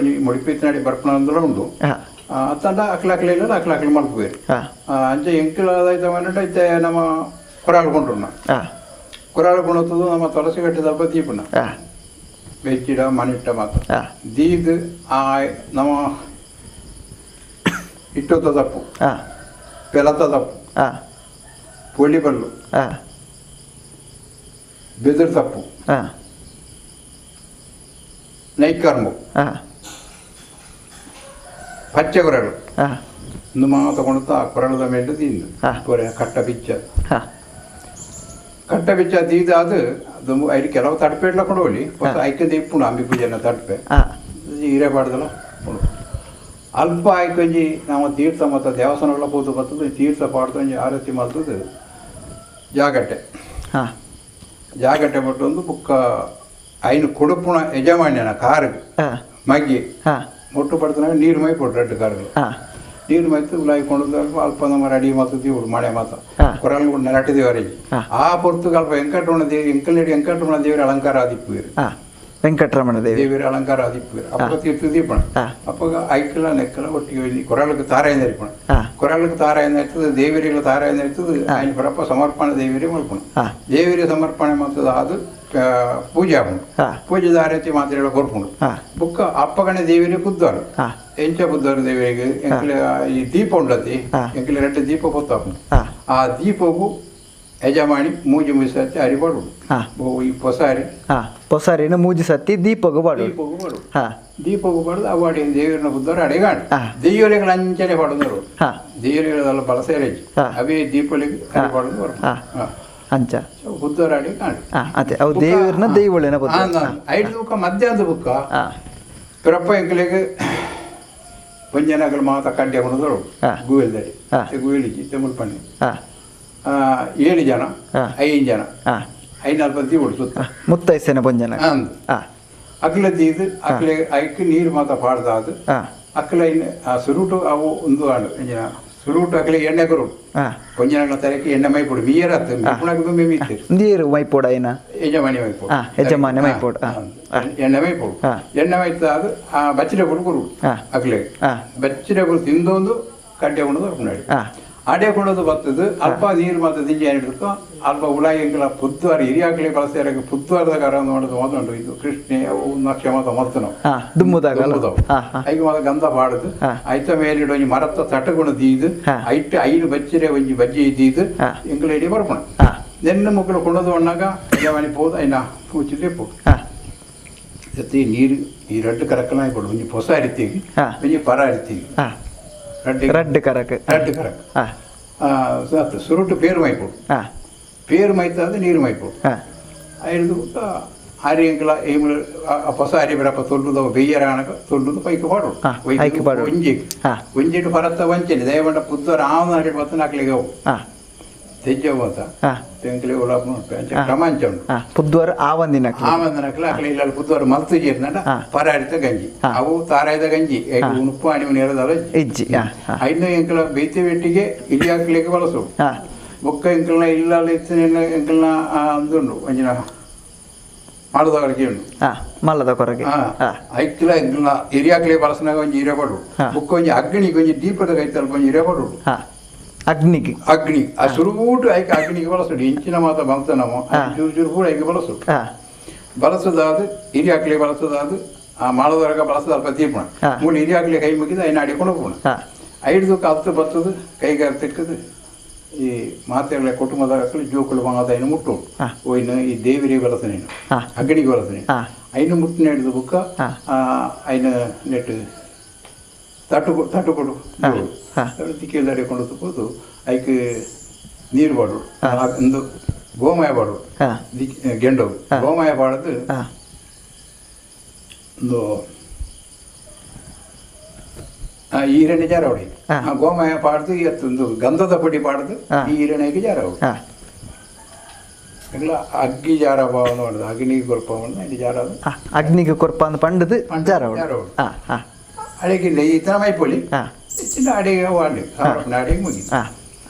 ಮುಡಿಪಿತ್ನಾಡಿ ಬರ್ಪುಣ ಅಂದ್ರೆ ಉಂಡು ಅತ್ತಂಡ ಅಕ್ಲ ಅಕ್ಲ ಇಲ್ಲ ಅಕ್ಲ ಅಕ್ಲ ಮಲ್ಪುವೇರು ಅಂಚೆ ಎಂಕಲಾದೈತ ಪಂಡ ಇತ್ತೆ ನಮ್ಮ ಕೊರಾಳು ಕೊಂಡ್ರುಣ್ಣ ಕೊರಾಳು ಕೊಂಡದ್ದು ನಮ್ಮ ತುಳಸಿ ಕಟ್ಟಿದ ದೀಪಣ್ಣ ಬೆಚ್ಚಿಡ ಮಣಿಟ್ಟ ಮಾತ್ರ ದೀದ್ ಆ ನಮ್ಮ ಇಟ್ಟೊತ್ತ ತಪ್ಪು ಪೆಲತ ತಪ್ಪು ಪೊಳಿ ಬಲ್ಲು ಬೆದರು ತಪ್ಪು ನೈಕರ್ಮು ಪಚ್ಚೆ ಕೊರಳು ಒಂದು ಮಾ ತಗೊಂಡು ಆ ಕೊರಳದ ಮೇಲೆ ತಿಂದು ಕಟ್ಟ ಬಿಚ್ಚ ಕಟ್ಟ ಬಿಚ್ಚ ದೀದಾದ ಅದು ಐದು ಕೆಲವು ತಡಪೆ ಇಡ್ಲ ಕೊಂಡೋಗಿ ಹೊಸ ಐಕ್ಯ ದೀಪುಂಡು ಅಂಬಿ ಪೂಜೆನ ತಡಪೆ ಹೀರೆ ಪಾಡ್ದಲ್ಲ ಅಲ್ಪ ಆಯ್ಕೊಂಜಿ ನಾವು ತೀರ್ಥ ಮತ್ತು ದೇವಸ್ಥಾನಗಳ ಪೂತು ಬರ್ತದೆ ತೀರ್ಥ ಪಾಡ್ದು ಒಂಜಿ ಆರತಿ ಮಲ್ತದ್ದು ಜಾಗಟ್ಟೆ ಜಾಗಟ್ಟೆ ಪಟ್ಟೊಂದು ಬುಕ್ಕ ಐನು ಕೊಡುಪುಣ ಯಜಮಾನ್ಯನ ಕಾರು ಮಗ್ಗಿ ಮೊಟ್ಟು ಪಡ್ತಾನೆ ನೀರು ಮೈ ಕೊಟ್ಟು ರೆಡ್ ಕಾರುಗಳು ನೀರು ಮೈತು ಉಲಾಯಿಕೊಂಡು ಅಲ್ಪ ನಮ್ಮ ರೆಡಿ ಮಾತು ಮಳೆ ಮಾತ ಕೊರಲ್ ಕೂಡ ನೆಲಟ್ಟಿದೇವರಿಗೆ ಆ ಪೊರ್ತುಗೆ ಅಲ್ಪ ವೆಂಕಟರಮಣ ದೇವಿ ಎಂಕಲ್ನಡಿ ವೆಂಕಟರಮಣ ದೇವರ ಅಲಂಕಾರ ಆದಿಪ್ಪುವೇರು ವೆಂಕಟರಮಣ ದೇವಿ ದೇವರ ಅಲಂಕಾರ ಆದಿಪ್ಪುವೇರು ಅಪ್ಪ ತೀರ್ಥ ದೀಪಣ ಅಪ್ಪಗ ಐಕಲ ನೆಕ್ಕಲ ಒಟ್ಟಿಗೆ ಕೊರಳಕ್ಕೆ ತಾರಾಯ ನೆರಿಪಣ ಕೊರಳಕ್ಕೆ ತಾರಾಯ ನೆರ್ತದೆ ದೇವರಿಗೆ ತಾರಾಯ ನೆರ್ತದೆ ఆయన ಪರಪ್ಪ ಸಮರ್ಪಣೆ ದೇವರಿಗೆ ಮಲ್ಪಣ ದೇವರಿಗೆ ಸಮರ್ಪಣೆ ಮಾಡ್ತದೆ ಅದು ಪೂಜೆ ಆಪುಂಡು ಪೂಜೆ ದಾರತಿ ಮಾತ್ರ ಕೊರ್ಪುಂಡು ಬುಕ್ಕ ಅಪ್ಪಗಣೆ ದೇವರಿಗೆ ಪುದ್ದಾರು ಎಂಚ ಪುದ್ದಾರು ದೇವರಿಗೆ ಎಂಕಲೆ ಈ ದೀಪ ಉಂಡತಿ ಎಂಕಲೆ ரெண்டு ದೀಪ ಪೊತ್ತಾಪುಂಡು ಆ ದೀಪಗೂ ಯಜಮಾನಿ ಮೂಜಿ ಮೂಜಿ ಸತ್ತಿ ಅರಿ ಪಾಡುಡು ಈ ಪೊಸಾರಿ ಪೊಸಾರಿನ ಮೂಜಿ ಸತ್ತಿ ದೀಪಗೂ ಪಾಡು ದೀಪಗೂ ಪಾಡು ದೀಪಗೂ ಪಾಡುದು ಅವಾಡಿ ದೇವರನ್ನ ಬುದ್ಧರು ಅಡೆಗಾಡು ದೆಯ್ಯೋಲಿಗಳ ಅಂಚನೆ ಪಾಡುದರು ದೆಯ್ಯೋಲಿಗಳೆಲ್ಲ ಬಳಸೇರೆ ಅವೇ ದೀಪಗಳಿಗೆ ಅರಿ ಪಾಡುದು ಅಂಚ ಬುದ್ಧರ ಅಡಿ ಕಾಣು ಅದೇ ಅವು ದೇವರನ್ನ ದೈವಳಿನ ಬುದ್ಧ ಐದು ಬುಕ್ಕ ಮಧ್ಯಾಹ್ನದ ಬುಕ್ಕ ಪಿರಪ್ಪ ಎಂಕಲೆಗ್ ಒಂಜನಗಳು ಮಾತ ಕಡ್ಡೆ ಕೊಡೋದು ಗುವೆಲ್ದಡಿ ಗುವೆಲಿಜಿ ತೆಮುಲ್ಪಣ್ಣಿ 7 ಜನ 5 ಜನ 5 ದೀವಡು ಸುತ್ತ ಮುತ್ತೈಸೆನ ಬೊಂಜನ ಅಕ್ಲೆ ದೀದು ಅಕ್ಲೆ ಐಕ್ ನೀರು ಮಾತ ಪಾಡ್ದಾದು ಅಕ್ಲೆ ಸುರುಟು ಅವು ಒಂದು ಆಡು ಸುರುಟು ಅಕ್ಲೆ ಎಣ್ಣೆ ಕೊರು ಒಂಜನಗಳ ತರಕ್ಕೆ ಎಣ್ಣೆ ಮೈಪೊಡು ಮೀಯರತ್ತು ಮೀಪುಣಕ್ಕೆ ಮೀತೀರು ನೀರು ಮೈಪೋಡ ಏನ ಯಜಮಾನಿ ಮೈಪೋಡು ಯಜಮಾನಿ ಮೈಪೋಡು ಎಣ್ಣೆ ಮೈಪೋಡು ಎಣ್ಣೆ ಮೈತಾದು ಆ ಬಚ್ಚಿಲೆ ಪೊಡು ಕೊರು ಅಕ್ಲೆ ಬಚ್ಚಿಲೆ ಪೊಡು ತಿಂದೊಂದು ಕಡ್ಡೆ ಉಣದು ಅಪ್ಪನಾಡಿ ಅಡೆ ಕೊಡೋದು ಬರ್ತದೆ ಅಲ್ಪ ನೀರು ಮಾತ್ರ ದಿಂಜಿ ಏನಿಡ್ಬೇಕು ಅಲ್ಪ ಉಳಾಯಿಗಳ ಪುದ್ವಾರ ಹಿರಿಯಾಕ್ಲಿ ಬಳಸ್ಯಾರ ಪುದ್ವಾರದ ಕರ ಮಾಡೋದು ಮೊದಲು ಇದು ಕೃಷ್ಣೆ ಅವು ನಕ್ಷೆ ಮಾತ್ರ ಮೊತ್ತ ನಾವು ಐದು ಮಾತ್ರ ಗಂಧ ಪಾಡುದು ಐತ ಮೇಲೆ ಒಂಜಿ ಮರತ್ತ ತಟಗುಣ ದೀದು ಐಟ್ ಐನು ಬಚ್ಚಿರೆ ಒಂಜಿ ಬಜ್ಜಿ ಇದ್ದೀದು ಎಂಕುಲು ಇಡೀ ಬರ್ಪಣ ನೆನ್ನ ಮಕ್ಕಳು ಕೊಡೋದು ಒಣ್ಣಾಗ ಯಜಮಾನಿ ಪೋದು ಐನ ಪೂಚಿದೆ ಪೋ ಜೊತೆ ನೀರು ಈ ರಡ್ಡು ಕರಕಲ ಕೊಡು ಒಂಜಿ ಹೊಸ ಅರಿತೀವಿ ಒಂಜಿ ಪರ ಅರಿತೀವಿ ರಡ್ಡು ಕರಕ್ ರಡ್ಡು ಕರಕ್ ಸುರುಟು ಪೇರು ಮೈಪೋಡು ಪೇರು ಮೈತಾದ ನೀರು ಮೈಪೋಡು ಐದು ಆರಿಯಂಕಲ ಏಮು ಹೊಸ ಅರಿ ಬಿಡಪ್ಪ ತೊಲ್ಲುದ ಬೆಯ್ಯರ ಹಣಕ ತೊಲ್ಲುದು ಪೈಕ್ ಪಾಡು ಒಂಜಿ ಒಂಜಿಟ್ಟು ಪರತ್ತ ವಂಚನೆ ದಯವಂಡ ಪುದ್ದರ ಆವನ ಬತ್ತ ನಾಕ್ಲಿಗೆ ಅವು ತೆಜ್ಜ ತೆಂಕಲಿ ಕ್ರಮಾಂಚ ಉಂಟು ಪುದ್ವಾರ ಆವಂದಿನ ಆವಂದಿನಕ್ಲ ಅಕ್ಲೆ ಇಲ್ಲ ಪುದ್ವಾರ ಮಲ್ತು ಜೀರ್ನಂಡ ಪರ ಅರಿತ ಗಂಜಿ ಅವು ತಾರಾಯದ ಗಂಜಿ ಉಪ್ಪು ಅಣಿ ನೇರದಲ್ಲ ಇಜ್ಜಿ ಐನು ಎಂಕಲ ಬೇತೆ ಬೆಟ್ಟಿಗೆ ಇಲ್ಲಿ ಹಾಕ್ಲಿಕ್ಕೆ ಬಳಸು ಬೊಕ್ಕ ಎಂಕಲ್ನ ಇಲ್ಲ ಎಂಕಲ್ನ ಅಂದುಂಡು ಒಂಜಿನ ಮಾಡದ ಹೊರಗೆ ಉಂಡು ಮಲ್ಲದ ಕೊರಗೆ ಐಕ್ಲ ಎಂಕಲ್ನ ಹಿರಿಯಾಕ್ಲೆ ಬಳಸನಾಗ ಒಂಜಿ ಹಿರಿಯ ಪಡು ಬೊಕ್ಕ ಒಂಜಿ ಅಗ್ನಿಗೆ ಒಂಜಿ ದೀಪದ ಕೈತಲ್ಪ ಒಂಜಿ ಹಿರಿಯ ಪಡು ಅಗ್ನಿಗೆ ಅಗ್ನಿ ಆ ಸುರುಗೂಟು ಐಕೆ ಅಗ್ನಿಗೆ ಬಳಸುಡು ಇಂಚಿನ ಮಾತ ಬಂತ ನಮ್ಮ ಚೂರು ಚೂರು ಕೂಡ ಐಕೆ ಬಳಸುಡು ಬಳಸೋದಾದ ಹಿರಿಯಾಕ್ಲೆ ಬಳಸೋದಾದ ಆ ಮಾಳದವರೆಗೆ ಬಳಸೋದು ಅಲ್ಪ ದೀಪಣ ಮೂಲ ಹಿರಿಯಾಕ್ಲೆ ಕೈ ಮುಗಿದು ಐನ ಅಡಿಕೊಂಡು ಹೋಗೋಣ ಐದು ಹತ್ತು ಬರ್ತದೆ ಕೈಗಾರ ತಿಕ್ಕದು ಈ ಮಾತೆಗಳ ಕುಟುಂಬದ ಜೋಕುಳು ಮಾತ ಐನು ಮುಟ್ಟು ಒಯ್ನು ಈ ದೇವರಿಗೆ ಬಳಸನೇನು ಅಗ್ನಿಗೆ ಬಳಸನೇನು ಐನು ಮುಟ್ಟಿನ ಹಿಡಿದು ಬುಕ್ಕ ಐನು ನೆಟ್ಟು ತಟ್ಟು ತಟ್ಟು ಕೊಡು ತಿಕ್ಕಿಲ್ದಾಡಿ ಕೊಂಡು ತುಪ್ಪದು ಐಕ್ ನೀರು ಬಾಡು ಒಂದು ಗೋಮಯ ಬಾಡು ಗೆಂಡು ಗೋಮಯ ಬಾಡದು ಒಂದು ಈರಣೆ ಜಾರವಡಿ ಗೋಮಯ ಪಾಡ್ದು ಒಂದು ಗಂಧದ ಪೊಡಿ ಪಾಡ್ದು ಈ ಈರಣೆಗೆ ಜಾರವಡಿ ಎಲ್ಲ ಅಗ್ಗಿ ಜಾರ ಮಾಡೋದು ಅಗ್ನಿಗೆ ಕೊರ್ಪ ಇಲ್ಲಿ ಜಾರ ಅಗ್ನಿಗೆ ಕೊರ್ಪ ಅಂತ ಪಂಡದು ಜಾರವಡಿ ಅಡಿಗೆ ಈ ಥರ ಮೈಪೊಲಿ ಚಿನ್ನ ಅಡಿಗೆ ಅವು ಅಡಿಗೆ ಅಡಿಗೆ ಮುಗಿ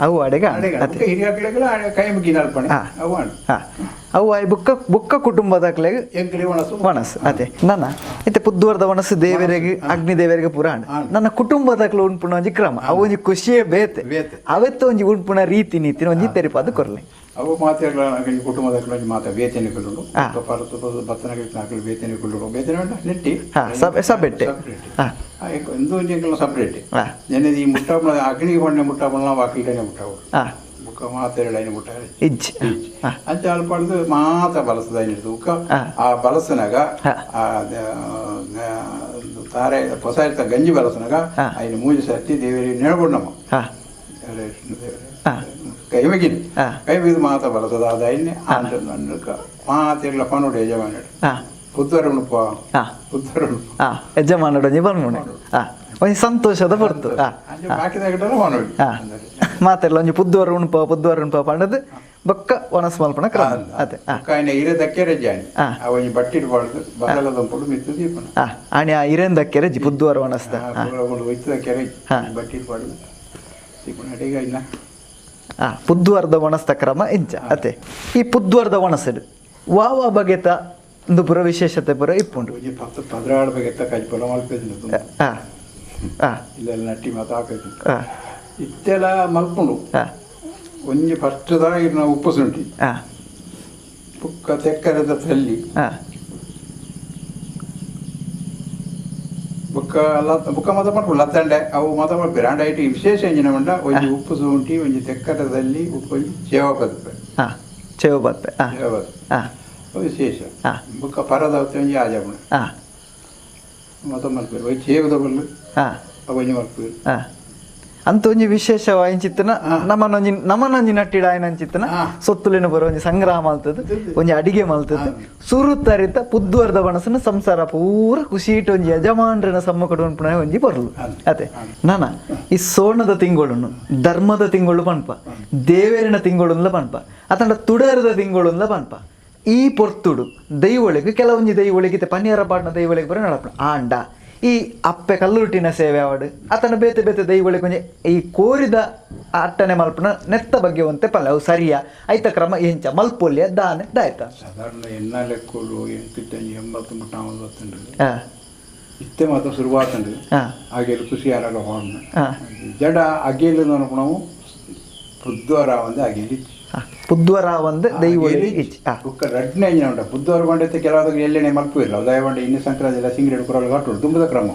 ಅವು ಅಡಿಗೆ ಅಡಿಗೆ ಹಿರಿಯಾಕ್ಲೆಗಳ ಕೈ ಮುಗಿ ನಲ್ಪಣೆ ಅವು ಅಡು ಅವು ಆಯ್ ಬುಕ್ಕ ಬುಕ್ಕ ಕುಟುಂಬದಾಕ್ಲೆಗ್ ಎಂಕಲಿ ಒಣಸು ಒಣಸು ಅದೇ ನನ್ನ ಇತ್ತೆ ಪುದ್ದುವರ್ದ ಒಣಸು ದೇವರಿಗೆ ಅಗ್ನಿ ದೇವರಿಗೆ ಪುರಾಣ ನನ್ನ ಕುಟುಂಬದಾಕ್ಲ ಉಣ್ಪುಣ ಒಂಜಿ ಕ್ರಮ ಅವು ಒಂಜಿ ಖುಷಿಯೇ ಬೇತೆ ಅವತ್ತು ಒಂಜಿ ಉಣ್ಪುಣ ರೀತಿ ನೀತಿನ ಒಂಜಿ ತೆರಿಪಾದ ಕೊರ್ಲೆ ಅವು ಮಾತೆಗಳ ಕುಟುಂಬದ ಮಾತ ಬೇತನೆ ಕೊಲ್ಲುಡು ಬತ್ತನ ಬೇತನೆ ಕೊಲ್ಲುಡು ಬೇತನೆ ನೆಟ್ಟಿ ಸಬೆಟ್ಟೆ ಒಂದು ಒಂಜಿ ಸಪ್ರೇಟ್ ನೆನೆ ಈ ಮುಟ್ಟಾಪಣ ಅಗ್ನಿ ಹೊಣ್ಣೆ ಮುಟ್ಟಾಪಣ ವಾಕಿಲ್ಟನೆ ಮುಟ್ಟಾವು ಬುಕ್ಕ ಮಾತೆರಳು ಐನ ಮುಟ್ಟ ಇಜ್ಜಿ ಅಂಚ ಅಲ್ಪಾಡ್ದು ಮಾತ ಬಲಸದ ಐನಿಡ್ದು ಬುಕ್ಕ ಆ ಬಲಸನಾಗ ತಾರೆ ಹೊಸ ಇರ್ತ ಗಂಜಿ ಬಲಸನಾಗ ಐನ ಮೂಜೆ ಸರ್ತಿ ದೇವರಿಗೆ ನೆನಗೊಂಡಮ್ಮ ಕೈ ಮುಗಿನಿ ಕೈ ಮುಗಿದು ಮಾತ ಬಲಸದ ಅದು ಐನೆ ಮಾತೆಲ್ಲ ಪನೋಡು ಯಜಮಾನಡು ಪುದ್ದರ ಉಣುಪ ಪುದ್ದರ ಉಣುಪ ಯಜಮಾನಡು ಒಂಜಿ ಬನ್ಮುಣೆ ಒಂಜಿ ಸಂತೋಷದ ಬರ್ತು ಬಾಕಿದಾಗಿಟ್ಟಲ್ಲ ಪನೋಡು ಮಾತೆಲ್ಲ ಒಂಜಿ ಪುದ್ದುವರ ಉಣುಪ ಪುದ್ದುವರ ಉಣುಪ ಪಂಡದು ಬೊಕ್ಕ ಒಣಸ್ ಮಲ್ಪಣ ಕ್ರಮ ಅದೇ ಕಾಯಿನ ಇರೆ ದಕ್ಕೆರೆ ಜಾಣಿ ಆ ಒಂಜಿ ಬಟ್ಟಿ ಪಾಡ್ದು ಬದಲ ದಂಪಡು ಮಿತ್ತು ದೀಪಣ ಆಣಿ ಆ ಇರೆನ್ ದಕ್ಕೆರೆ ಪುದ್ದುವರ ಒಣಸ್ದ ಒಯ್ತು ದಕ್ಕೆರೆ ಬಟ್ಟಿ ಪಾಡ್ದು ದೀಪಣ ಅಡಿಗೆ ಇಲ್ಲ ಪುದ್ದುವರ್ದ ಒಣಸ್ತ ಕ್ರಮ ಇಂಚ ಅತೆ ಈ ಪುದ್ದುವರ್ದ ಒಣಸಡು ವಾ ಬಗೆತ ಒಂದು ಪುರ ವಿಶೇಷತೆ ಪುರ ಇಪ್ಪುಂಡು ಪತ್ತು ಪದ್ರಾಡು ಬಗೆತ ಕಜ್ಪೊಲ ಮಲ್ಪೆದ್ದು ಇಲ್ಲೆಲ್ಲ ನಟ್ಟಿ ಮಾತ ಹಾಕೈತು ಇತ್ತೆಲ್ಲ ಮಲ್ಪುಂಡು ಒಂಜಿ ಫಸ್ಟ್ದ ಇರ್ನ ಉಪ್ಪು ಶುಂಠಿ ಬುಕ್ಕ ತೆಕ್ಕರೆದ ತಲ್ಲಿ ಬುಕ್ಕ ಬುಕ್ಕ ಮಾತ ಮಾಡ್ಬೋದು ಲತ್ತಂಡೆ ಅವು ಮಾತ ಮಾಡ್ಬೇಕು ಅಂಡ ಐಟ್ ವಿಶೇಷ ಎಂಜಿನ ಮಂಡ ಒಂಜಿ ಉಪ್ಪು ಶುಂಠಿ ಒಂಜಿ ತೆಕ್ಕರದಲ್ಲಿ ಉಪ್ಪು ಒಂಜಿ ಸೇವಾ ಬದುಪೆ ಸೇವ ಬದುಪೆ ಸೇವ ಬದುಪೆ ವಿಶೇಷ ಬುಕ್ಕ ಪರದ ಒಂಜಿ ಆಜಾಪುಣ ಮಾತ ಮಲ್ಪೇರು ಒಂಜಿ ಸೇವದ ಬಲ್ಲು ಒಂಜಿ ಮಲ್ಪೇರು ಅಂತ ಒಂಜಿ ವಿಶೇಷ ವಾಯಿಂಚಿತ್ತನ ನಮನೊಂಜಿ ನಮನೊಂಜಿ ನಟ್ಟಿಡ ಆಯ್ನಂಚಿತ್ತನ ಸೊತ್ತುಲಿನ ಬರೋ ಒಂಜಿ ಸಂಗ್ರಹ ಮಲ್ತದ ಒಂಜಿ ಅಡಿಗೆ ಮಲ್ತದ ಸುರುತ್ತರಿತ ಪುದ್ದುವರ್ದ ಬಣಸನ ಸಂಸಾರ ಪೂರ ಖುಷಿ ಇಟ್ಟು ಒಂಜಿ ಯಜಮಾನ್ರನ ಸಮ್ಮುಖ ಉಂಪುಣ ಒಂಜಿ ಬರಲು ಅದೇ ನಾನ ಈ ಸೋಣದ ತಿಂಗಳು ಧರ್ಮದ ತಿಂಗಳು ಪನ್ಪ ದೇವೇರಿನ ತಿಂಗಳು ಪನ್ಪ ಅತಂಡ ತುಡರದ ತಿಂಗಳು ಪನ್ಪ ಈ ಪೊರ್ತುಡು ದೈವೊಳಿಗೆ ಕೆಲವೊಂಜಿ ದೈವೊಳಿಗೆ ಪನಿಯಾರ ಪಾಡ್ನ ದೈವೊಳಿಗೆ ಬರೋ ನಡಪಣ ಆಂಡ ಈ ಅಪ್ಪೆ ಕಲ್ಲುರುಟಿನ ಸೇವೆ ಆವಡು ಆತನ ಬೇತೆ ಬೇತೆ ದೈವಳಿಗೆ ಒಂಜಿ ಈ ಕೋರಿದ ಅಟ್ಟನೆ ಮಲ್ಪನ ನೆತ್ತ ಬಗ್ಗೆ ಒಂತೆ ಪಲ್ಲೆ ಅವು ಸರಿಯಾ ಐತ ಕ್ರಮ ಎಂಚ ಮಲ್ಪೊಲ್ಯ ದಾನೆ ದಾಯ್ತ ಸಾಧಾರಣ ಎನ್ನ ಲೆಕ್ಕೋಡು 80 ಮುಟ್ಟ ಗೊತ್ತುಂಡು ಇತ್ತೆ ಮಾತ್ರ ಶುರುವಾತುಂಡು ಹಾಗೆ ಖುಷಿ ಆರಾಗ ಹೊರಣ ಜಡ ಅಗೇಲು ನಾವು ಬುಧವಾರ ಒಂದು ಅಗಿಲಿ ಬುಧವಾರ ಒಂದು ದೈವ ಬುಕ್ಕ ರಡ್ನೇ ಉಂಟು ಬುಧವಾರ ಬಂಡೈತೆ ಕೆಲವಾದಾಗ ಎಲ್ಲೆಣ್ಣೆ ಮಲ್ಪು ಇಲ್ಲ ಉದಯ ಬಂಡೆ ಇನ್ನು ಸಂಕ್ರಾಂತಿ ಎಲ್ಲ ಸಿಂಗರೇಡು ಕುರಲು ಕಟ್ಟುಡು ದುಂಬದ ಕ್ರಮ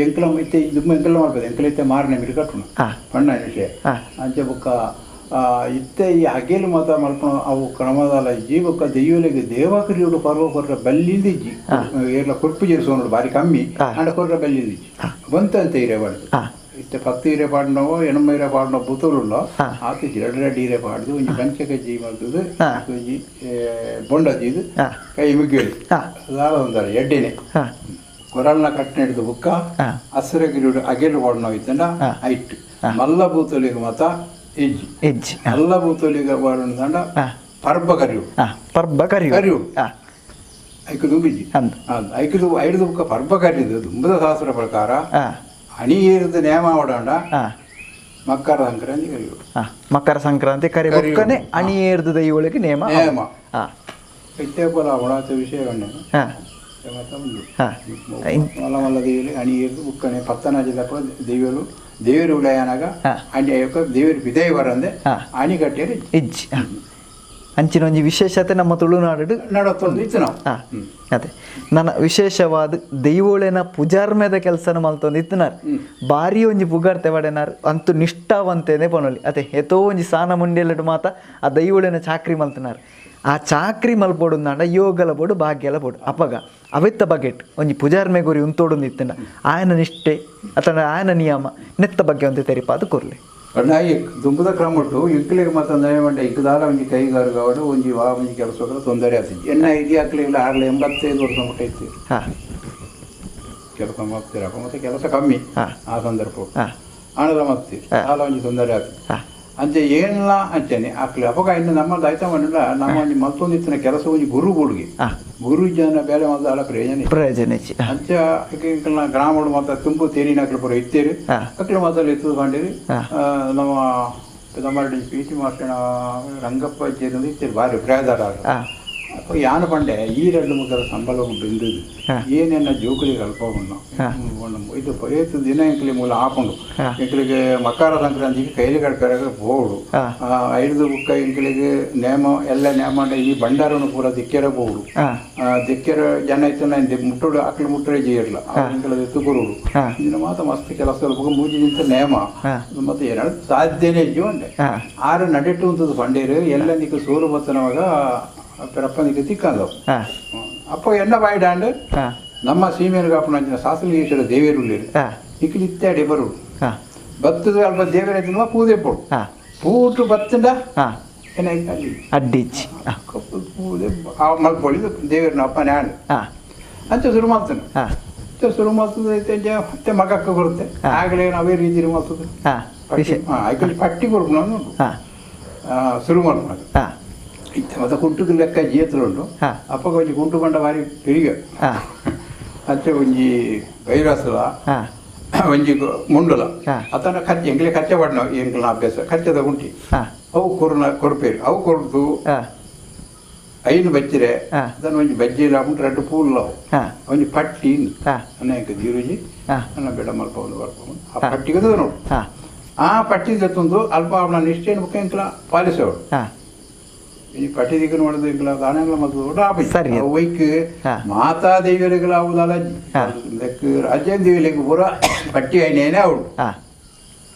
ಎಂಕಲ ಇತ್ತೆ ದುಂಬ ಎಂಕಲ ಮಲ್ಪದ ಎಂಕಲ ಇತ್ತೆ ಮಾರನೇ ಮಿಡಿ ಕಟ್ಟುನು ಪಣ್ಣ ವಿಷಯ ಅಂಚೆ ಬುಕ್ಕ ಇತ್ತೆ ಈ ಅಗೇಲು ಮಾತ ಮಲ್ಪಣ ಅವು ಕ್ರಮದಲ್ಲ ಇಜ್ಜಿ ಬೊಕ್ಕ ದೈವಲಿಗೆ ದೇವಕರಿಯೋಡು ಪರ್ವ ಕೊರ್ರ ಬಲ್ಲಿಂದ ಇಜ್ಜಿ ಏರ್ಲ ಕೊರ್ಪು ಜೇರಿಸೋನು ಬಾರಿ ಕಮ್ಮಿ ಅಂಡ ಕೊರ್ರ ಬಲ್ಲಿಂದ ಇಜ್ಜಿ ಬಂತಂತ ಹಿರೇ ಪಾಡ್ದು ಇತ್ತೆ ಪತ್ತು ಹಿರೇ ಪಾಡ್ನವೋ ಎಣಮ ಹಿರೇ ಪಾಡ್ನೋ ಬುತುರುಳ್ಳೋ ಆತ ಇಜ್ಜಿ ರಡ್ಡು ರಡ್ಡು ಹಿರೇ ಪಾಡ್ದು ಒಂಜಿ ಪಂಚಕಜ್ಜಿ ಮಲ್ತದು ಒಂಜಿ ಬೊಂಡಜ್ಜಿ ಕೈ ಮುಗಿಯೋದು ದಾಲ ಒಂದಾರೆ ಎಡ್ಡೆನೆ ಕೊರಲ್ನ ಕಟ್ಟನೆ ಹಿಡಿದು ಬುಕ್ಕ ಹಸಿರಗಿರಿಯೋಡು ಅಗೇಲು ಪಾಡ್ನೋ ಇತ್ತಂಡ ಐಟ್ ಮಲ್ಲ ಬೂತೊಲಿಗೆ ಮಾತ ಇಜ್ಜಿ ಇಜ್ಜಿ ಎಲ್ಲ ಬೂತೊಲಿಗೆ ಬಾಡುಂಡ ಪರ್ಬ ಕರಿಯು ಪರ್ಬ ಕರಿಯು ಕರಿಯು ಐಕು ದುಂಬಿಜಿ ಐಕು ಐದು ಬುಕ್ಕ ಪರ್ಬ ಕರಿದು ದುಂಬದ ಶಾಸ್ತ್ರ ಪ್ರಕಾರ ಅಣಿ ಏರಿದ ನೇಮ ಓಡಾಂಡ ಮಕರ ಸಂಕ್ರಾಂತಿ ಕರಿಯು ಮಕರ ಸಂಕ್ರಾಂತಿ ಕರಿ ಬೊಕ್ಕನೆ ಅಣಿ ಏರ್ದ ದೈವಳಿಗೆ ನೇಮ ನೇಮ ಇತ್ತೆ ಪೋಲ ಒಳಾತ ವಿಷಯ ಮಲ್ಲ ಮಲ್ಲ ದೇವಿಲಿ ಅಣಿ ಏರ್ದು ಬುಕ್ಕನೆ ಪತ್ತನಾಜದಪ್ಪ ದೇವರು ದೇವರು ಉಳಯನಾಗ ಅಣಿ ದೇವರು ವಿಧೇಯ ಬರಂದೆ ಅಣಿ ಕಟ್ಟಿಯರು ಇಜ್ಜಿ ಅಂಚಿನ ಒಂಜಿ ವಿಶೇಷತೆ ನಮ್ಮ ತುಳುನಾಡು ನಡತ್ತೊಂದು ಇತ್ತು ನಾವು ಅದೇ ನನ್ನ ವಿಶೇಷವಾದ ದೈವೋಳೆನ ಪುಜಾರ್ಮೆದ ಕೆಲಸನ ಮಲ್ತೊಂದು ಇತ್ತನಾರ್ ಭಾರಿ ಒಂಜಿ ಪುಗಾರ್ತೆ ಪಡೆನಾರ್ ಅಂತೂ ನಿಷ್ಠಾವಂತೇನೆ ಪನೊಲಿ ಅದೇ ಏತೋ ಒಂಜಿ ಸಾನ ಮುಂಡೆಲ್ಲಡು ಮಾತ ಆ ದೈವೋಳೆನ ಚಾಕ್ರಿ ಮಲ್ತನಾರ್ ಆ ಚಾಕ್ರಿ ಮಲ್ಪೊಡು ಯೋಗಲ ಬೋಡು ಭಾಗ್ಯಲ ಬೋಡು ಅಪಗ ಅವೆತ್ತ ಬಗೆಟ್ ಒಂಜಿ ಪುಜಾರ್ಮೆ ಗುರಿ ಉಂತೋಡು ಇತ್ತನ ಆಯನ ನಿಷ್ಠೆ ಅಥವಾ ಆಯನ ನಿಯಮ ನೆತ್ತ ಬಗ್ಗೆ ಒಂದು ತೆರಿಪಾದ ಕೊರ್ಲಿ ನಾಯಿ ದುಂಬದ ಕ್ರಮ ಉಂಟು ಇಂಕ್ಲಿಗೆ ಮಾತ್ರ ಮಂಡೆ ಇಂಕದಾಲ ಒಂಜಿ ಕೈಗಾರಿಗಾವಡು ಒಂಜಿ ವಾ ಒಂಜಿ ಕೆಲಸ ತೊಂದರೆ ಆಗ್ತದೆ ಎಣ್ಣ ಇಡೀ ಹಾಕ್ಲಿಲ್ಲ ಆಗಲೇ 85 ವರ್ಷ ಮುಟ್ಟ ಇತ್ತು ಕೆಲಸ ಮಾಡ್ತೀರಪ್ಪ ಮತ್ತೆ ಕೆಲಸ ಕಮ್ಮಿ ಆ ಸಂದರ್ಭ ಹಣದ ಮಾಡ್ತೀರಿ ಆಲ ಒಂಜಿ ತೊಂದರೆ ಆಗ್ತದೆ ಅಂಚೆ ಏನಿಲ್ಲ ಅಂಚೆನೆ ಹಾಕ್ಲಿ ಅವಾಗ ಇನ್ನು ನಮ್ಮ ದಾಯ್ತ ಮಾಡಿಲ್ಲ ನಮ್ಮ ಒಂಜಿ ಮತ್ತೊಂದಿತ್ತಿನ ಕೆಲಸ ಒಂಜಿ ಗುರು ಬುಡುಗಿ ಗುರು ಜನ ಬೇಲೆ ಮಾತ್ರ ಪ್ರಯೋಜನ ಪ್ರಯೋಜನ ಅಂಚೆ ಗ್ರಾಮಡು ಮಾತ್ರ ತುಂಬು ತೇರಿನ ಪೂರ ಇತ್ತೇರಿ ಅಕ್ಲು ಮಾತ್ರ ಇತ್ತು ಬಂಡೇರಿ ನಮ್ಮ ನಮ್ಮ ಪಿ ಟಿ ಮಾಸ್ಟರ್ನ ರಂಗಪ್ಪ ಜೇರಿಂದ ಇತ್ತೇರಿ ಭಾರಿ ಪ್ರಾಯದಾರ ಅಪ್ಪ ಯಾನು ಪಂಡೆ ಈ ಎರಡು ಮುಖದ ಸಂಬಳ ಬೆಂದದು ಏನೇನ ಜೋಕುಲಿಗೆ ಅಲ್ಪ ಇದು ಏತು ದಿನ ಎಂಕ್ಲಿ ಮೂಲ ಆಪುಂಡು ಎಂಕ್ಲಿಗೆ ಮಕರ ಸಂಕ್ರಾಂತಿಗೆ ಕೈಲಿ ಕಡ್ಪೆರಗ ಬೋಡು ಐದು ಬುಕ್ಕ ಎಂಕ್ಲಿಗೆ ನೇಮ ಎಲ್ಲ ನೇಮ ಈ ಭಂಡಾರನು ಪೂರ ದಿಕ್ಕೆರ ಬೋಡು ದಿಕ್ಕೆರ ಜನ ಇತ್ತು ಮುಟ್ಟೋಡು ಅಕ್ಲು ಮುಟ್ಟರೆ ಜೀರ್ಲ ಎಂಕಲ ಎತ್ತು ಕೊರುಡು ಇದನ್ನ ಮಾತ್ರ ಮಸ್ತ್ ಕೆಲಸ ಮೂಜಿ ನಿಂತ ನೇಮ ಮತ್ತೆ ಏನಾದ್ರು ಸಾಧ್ಯನೇ ಜೀವಂಡೆ ಆರು ನಡೆಟ್ಟು ಅಂತದ್ದು ಬಂಡೇರು ಎಲ್ಲ ನಿಕ್ಕ ಸೋರು ಬತ್ತನವಾಗ ಪಿರಪ್ಪನಿಗೆ ತಿಕ್ಕಂದವು ಅಪ್ಪ ಎಣ್ಣ ಬಾಯಿಡಾಂಡ್ ನಮ್ಮ ಸೀಮೆಯನ್ನು ಕಾಪುನ ಶಾಸನೀಶ್ವರ ದೇವೇರುಳ್ಳೇರು ಇಕ್ಲಿ ಇತ್ತಾಡಿ ಬರುಡು ಬತ್ತದ ಅಲ್ಪ ದೇವರ ಪೂಜೆ ಪೋಡು ಪೂಟು ಬತ್ತಂಡ ಅಡ್ಡಿಚ್ಚಿ ಪೂಜೆ ಮಲ್ಪೊಳಿ ದೇವೇರನ ಅಪ್ಪನೇ ಆಂಡ್ ಅಂಚೆ ಶುರು ಮಾಡ್ತಾನೆ ಅಂಚೆ ಶುರು ಮಾಡ್ತದೆ ಮತ್ತೆ ಮಗಕ್ಕೆ ಬರುತ್ತೆ ಆಗಲೇ ನಾವೇ ರೀತಿ ಮಾಡ್ತದೆ ಪಟ್ಟಿ ಪಟ್ಟಿ ಕೊಡ್ಕೊಂಡು ಉಂಟು ಶುರು ಮಾಡ್ಕೊಂಡು ಇತ್ತೆ ಮತ್ತು ಕುಂಟುಗೆ ಲೆಕ್ಕ ಜೇತಲು ಉಂಟು ಅಪ್ಪಗ ಒಂಜಿ ಕುಂಟು ಬಂಡ ಭಾರಿ ಪೆರಿಗ ಅಂಚೆ ಒಂಜಿ ವೈರಸಲ ಒಂಜಿ ಮುಂಡಲ ಅತನ ಖರ್ಚು ಎಂಗ್ಲೆ ಖರ್ಚೆ ಪಡ್ನ ಎಂಕ್ಲನ ಅಭ್ಯಾಸ ಖರ್ಚದ ಕುಂಟಿ ಅವು ಕೊರ್ನ ಕೊರ್ಪೇರು ಅವು ಕೊರ್ದು ಐನು ಬಚ್ಚಿರೆ ಅದನ್ನ ಒಂಜಿ ಬಜ್ಜಿ ಇಲ್ಲ ಉಂಟು ರಡ್ಡು ಪೂಲ್ ಅವು ಒಂಜಿ ಪಟ್ಟಿ ಅನ್ನ ದೀರುಜಿ ಅನ್ನ ಬೇಡ ಮಲ್ಪ ಒಂದು ಬರ್ಪ ಆ ಪಟ್ಟಿಗೆ ನೋಡು ಆ ಪಟ್ಟಿ ಜೊತ್ತೊಂದು ಅಲ್ಪ ಅವನ ನಿಷ್ಠೆಯನ್ನು ಮುಖ ಎಂಕ್ಲ ಪಾಲಿಸೋಡು ಈ ಪಟ್ಟಿದಿಕ್ಕ ನೋಡಿದ ಇಂಕ್ಲ ದಾನಂಗ್ಲ ಮತ್ತು ಸರಿ ವೈಕ್ ಮಾತಾ ದೇವಿಯರಿಗಳ ಆವುದಲ್ಲ ರಾಜ್ಯ ದೇವಿಯರಿಗೆ ಪೂರ ಪಟ್ಟಿ ಐನೇನೆ ಅವಳು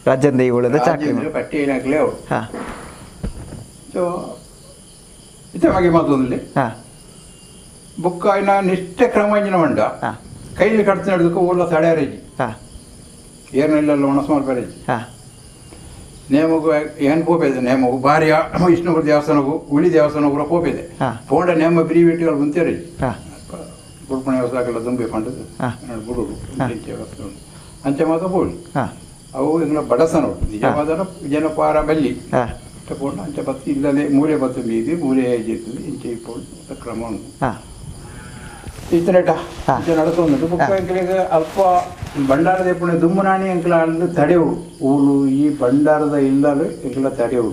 ರಾಜ್ಯದ ದೇವಿಗಳದ ಚಾಕ್ರಿ ಪಟ್ಟಿ ಐನಾಕ್ಲೆ ಅವಳು ಸೊ ಇತ್ತೆ ಬಗ್ಗೆ ಮಾತೊಂದಲ್ಲಿ ಬುಕ್ಕ ಐನ ನಿಷ್ಠೆ ಕ್ರಮ ಇಂಜಿನ ಮಂಡ ಕೈಲಿ ಕಡ್ತ ನಡೆದಕ್ಕೆ ಊರ್ಲ ತಡೆಯರೇಜಿ ಏರ್ನೆಲ್ಲ ಒಣಸ್ ಮಾಡ್ಬೇರೇಜಿ ನೇಮಗು ಏನು ಪೋಪೆದೆ ನೇಮಗು ಭಾರಿ ವಿಷ್ಣುಪುರ ದೇವಸ್ಥಾನಕ್ಕೂ ಉಳಿ ದೇವಸ್ಥಾನ ಪೂರ ಪೋಪೆದೆ ಪೋಂಡ ನೇಮ ಬಿರಿ ಬಿಟ್ಟು ಮುಂತೇರಿ ಗುಡ್ಪಣ ವ್ಯವಸ್ಥೆ ದುಂಬಿ ಪಂಡದು ಬುಡು ವ್ಯವಸ್ಥೆ ಉಂಟು ಅಂಚೆ ಮಾತ್ರ ಪೋಳಿ ಅವು ಇಂಗ್ಲ ಬಡಸನ ನಿಜವಾದ ಜನಪಾರ ಬಲ್ಲಿ ಪೋಂಡ ಅಂಚೆ ಬತ್ತಿ ಇಲ್ಲದೆ ಮೂಲೆ ಬತ್ತು ಮೀದಿ ಮೂಲೆ ಇರ್ತದೆ ಇಂಚೆ ಪೋಳು ಕ್ರಮ ಉಂಟು ಇತ್ತನೇಟ ಇಂಚೆ ನಡತೊಂದುಂಟು ಬುಕ್ಕ ಎಂಕ್ಲಿಗೆ ಅಲ್ಪ ಭಂಡಾರದ ಎಪ್ಪುಣ ದುಮ್ಮನಾಣಿ ಎಂಕ್ಲ ಆಳ್ದು ತಡೆವು ಊಲು ಈ ಭಂಡಾರದ ಇಲ್ಲಲು ಎಂಕ್ಲ ತಡೆವು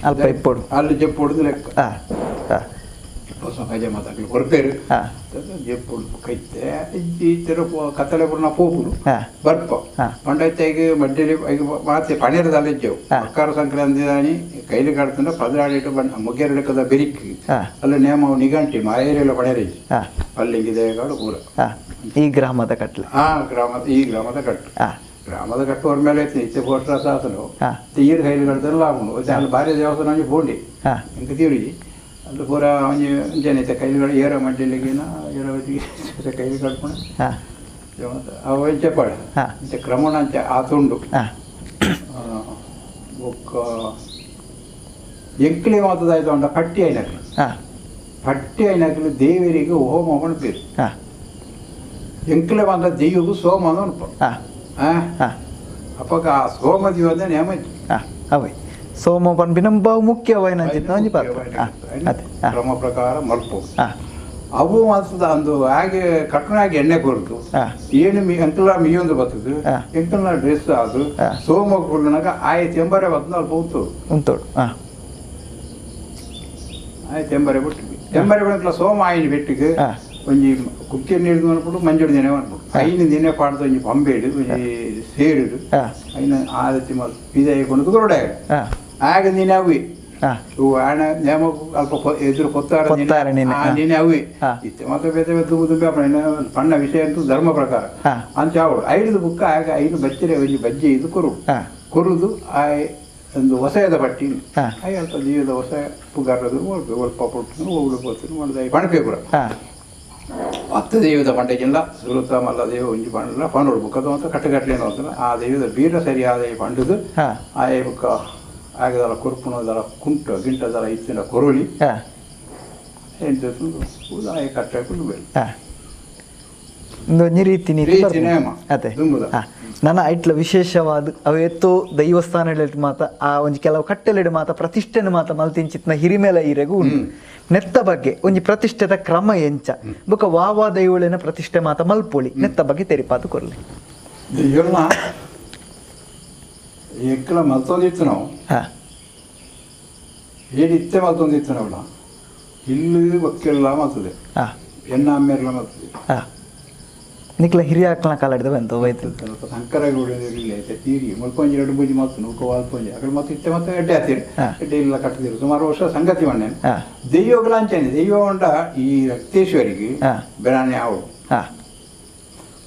ಅಲ್ಪ ಇಪ್ಪೊಡು ಅಲ್ಲಿ ಜಪ್ಪೊಡು ಲೆಕ್ಕ ಹೊಸ ಪಜೆ ಮಾತಾಕ್ಲು ಕೊರ್ಪೇರು ಜೆಪ್ಪುಡು ಕೈತೆ ಈ ತಿರುಪು ಕತ್ತಲೆ ಪೂರ್ಣ ಪೋಪುಡು ಬರ್ಪ ಪಂಡೈತೆಗೆ ಮಡ್ಡಲಿ ಮಾತೆ ಪಣೀರದಲ್ಲಿ ಇಜ್ಜೆವು ಮಕರ ಸಂಕ್ರಾಂತಿ ದಾನಿ ಕೈಲಿ ಕಡ್ತಂಡ ಪದರಾಡಿಟ್ಟು ಬಣ್ಣ ಮುಗ್ಗೇರಡಕದ ಬೆರಿಕ್ ಅಲ್ಲ ನೇಮ ನಿಗಂಟಿ ಮಾಯೇರೆಲ್ಲ ಪಣೇರಿ ಅಲ್ಲಿಗೆ ದೇವಗಳು ಪೂರ ಈ ಗ್ರಾಮದ ಕಟ್ಲೆ ಗ್ರಾಮದ ಈ ಗ್ರಾಮದ ಕಟ್ಟು ಗ್ರಾಮದ ಕಟ್ಟುವರ ಮೇಲೆ ಐತೆ ಇತ್ತೆ ಪೋಸ್ಟರ್ ಸಾಸನು ತೀರು ಕೈಲಿ ಕಡ್ತಲ್ಲ ಆಗುಂಡು ಅಲ್ಲಿ ಭಾರಿ ದೇವಸ್ಥಾನ ಒಂಜಿ ಪೋಂಡಿ ಎಂಕ ತೀರಿ ಅಲ್ಲಿ ಪೂರ ಒಂಜಿ ಒಂಜೇನೈತೆ ಕೈಲಿಗಳು ಏರ ಮಡ್ಡಿಲಿಗಿನ ಏರ ಕೈಲಿ ಕಟ್ಕೊಂಡು ಅವು ಇಂಚೆ ಪಾಡು ಇಂಚೆ ಕ್ರಮಣ ಅಂಚೆ ಆತುಂಡು ಬೊಕ್ಕ ಎಂಕ್ಲೆ ಮಾತದಾಯ್ತು ಉಂಡ ಪಟ್ಟಿ ಐನಕ್ಲು ಪಟ್ಟಿ ಐನಕ್ಲು ದೇವರಿಗೆ ಹೋಮ ಪನ್ಪೇರು ಎಂಕ್ಲೆ ಮಾತ ದೆಯ್ಯಗು ಸೋಮ ಅಂತ ಉಂಟು ಅಪ್ಪಗ ಆ ಸೋಮ ದಿವಸ ನೇಮ ಅವೇ ಸೋಮ ಪನ್ಪಿನ ಬಹು ಮುಖ್ಯವಾಯಿನ ಒಂಜಿ ಪಾತ್ರ ಕ್ರಮ ಪ್ರಕಾರ ಮಲ್ಪು ಅವು ಮಾತದ ಅಂದು ಹಾಗೆ ಕಟ್ಟಣಾಗಿ ಎಣ್ಣೆ ಕೊರದು ಏನು ಎಂಕಲ ಮೀಯೊಂದು ಬರ್ತದೆ ಎಂಕಲ್ನ ಡ್ರೆಸ್ ಅದು ಸೋಮ ಕೊಡ್ನಾಗ ಆಯ್ ತೆಂಬರೆ ಬರ್ತದೆ ಅಲ್ಪ ಉಂಟು ಉಂಟೋಡು ಆಯ್ ತೆಂಬರೆ ಬಿಟ್ಟು ತೆಂಬರೆ ಬಿಡಕ್ಲ ಸೋಮ ಆಯಿನ ಬೆಟ್ಟಿಗೆ ಒಂಜಿ ಕುಕ್ಕೆ ನೀರು ಅನ್ಬಿಟ್ಟು ಮಂಜುಡು ದಿನ ಅನ್ಬಿಟ್ಟು ಐನು ದಿನ ಪಾಡ್ದು ಒಂಜಿ ಪಂಬೇಡು ಒಂಜಿ ಸೇರುಡು ಐನ ಆದತಿ ಪಿದಾಯಿ ಕೊಂಡು ಕೊರಡೆ ಆಗ ನೀನು ಅವಿ ಆಣ ನೇಮ ಅಲ್ಪ ಎದುರು ಕೊತ್ತಾರ ನೀನೆ ಅವಿ ಇತ್ತೆ ಮತ್ತೆ ಬೇತೆ ದುಂಬು ದುಂಬೆ ಪಣ್ಣ ವಿಷಯ ಅಂತೂ ಧರ್ಮ ಪ್ರಕಾರ ಅಂಚ ಅವಳು ಐದು ಬುಕ್ಕ ಆಗ ಐದು ಬಚ್ಚರೆ ಒಂಜಿ ಬಜ್ಜೆ ಇದು ಕೊರು ಕೊರುದು ಆಯ್ ಒಂದು ಹೊಸಯದ ಪಟ್ಟಿ ಆಯ್ ಅಲ್ಪ ದೀವದ ಹೊಸ ಪುಗಾರದು ಒಲ್ಪ ಪೊಟ್ಟು ಒಳ್ಳು ಪೊತ್ತು ಮಾಡಿದ ಪಣಪೆ ಪೂರ ಹತ್ತು ದೈವದ ಪಂಡಗಿಲ್ಲ ಸುರುತ ಮಲ್ಲ ದೈವ ಒಂಜಿ ಪಂಡಲ ಪಂಡೋಡು ಬುಕ್ಕ ಅಂತ ಕಟ್ಟುಕಟ್ಟಲೇನು ಅಂತಲ್ಲ ಆ ದೈವದ ಬೀರ ಸರಿಯಾದ ಪಂಡದು ಆಯ ಬುಕ್ಕ ಆಗದಲ್ಲ ಕೊರ್ಪುಣದಲ್ಲ ಕುಂಟ ಗಿಂಟದಲ್ಲ ಇತ್ತಿನ ಕೊರೋಲಿ ಎಂತ ಆಯ ಕಟ್ಟೆ ಬೇಡ ಒಂಜಿ ರೀತಿ ನೇಮ ಅದೇ ನನ್ನ ಐಟ್ಲ ವಿಶೇಷವಾದ ಅವು ಎತ್ತೋ ದೈವಸ್ಥಾನ ಮಾತ ಆ ಒಂಜಿ ಕೆಲವು ಕಟ್ಟೆಲೆಡು ಮಾತ ಪ್ರತಿಷ್ಠೆನ ಮಾತ ಮಲ್ತಿಂಚಿತ್ನ ಹಿರಿಮೇಲ ಈರೆಗೂ ಉಂಟು ನೆತ್ತ ಬಗ್ಗೆ ಒಂಜಿ ಪ್ರತಿಷ್ಠೆದ ಕ್ರಮ ಎಂಚ ಬೊಕ ವಾವಾ ದೈವಳಿನ ಪ್ರತಿಷ್ಠೆ ಮಾತ ಮಲ್ಪೊಳಿ ನೆತ್ತ ಬಗ್ಗೆ ತೆರಿಪಾದು ಕೊರ್ಲಿ ದೈವನ ಎಕ್ಕಲ ಮಲ್ತೊಂದಿತ್ತು ನಾವು ಏನಿತ್ತೆ ಮಲ್ತೊಂದಿತ್ತು ನಾವಲ್ಲ ಇಲ್ಲಿ ಒಕ್ಕೆಲ್ಲ ಮಲ್ತದೆ ಎಣ್ಣ ಅಮ್ಮೆರ್ಲ ಮಲ್ತದೆ ನಿಕ್ಲ ಹಿರಿಯ ಅಕ್ಕನ ಕಾಲ ಹಿಡಿದ ಬಂತು ಹೋಯ್ತು ಸಂಕರ ಐತೆ ತೀರಿ ಮುಲ್ಪೊಂಜಿ ಎರಡು ಬುಜಿ ಮತ್ತು ನೂಕ ವಾಲ್ಪೊಂಜಿ ಅಕಡೆ ಮತ್ತೆ ಇತ್ತೆ ಮತ್ತೆ ಎಡ್ಡೆ ಆತೀರಿ ಎಡ್ಡೆ ಇಲ್ಲ ಕಟ್ಟದಿರು ಸುಮಾರು ವರ್ಷ ಸಂಗತಿ ಮಣ್ಣೆ ದೈವಗಳ ಅಂಚನೆ ದೈವ ಉಂಡ ಈ ರಕ್ತೇಶ್ವರಿಗೆ ಬ್ರಾಣೆ ಅವಳು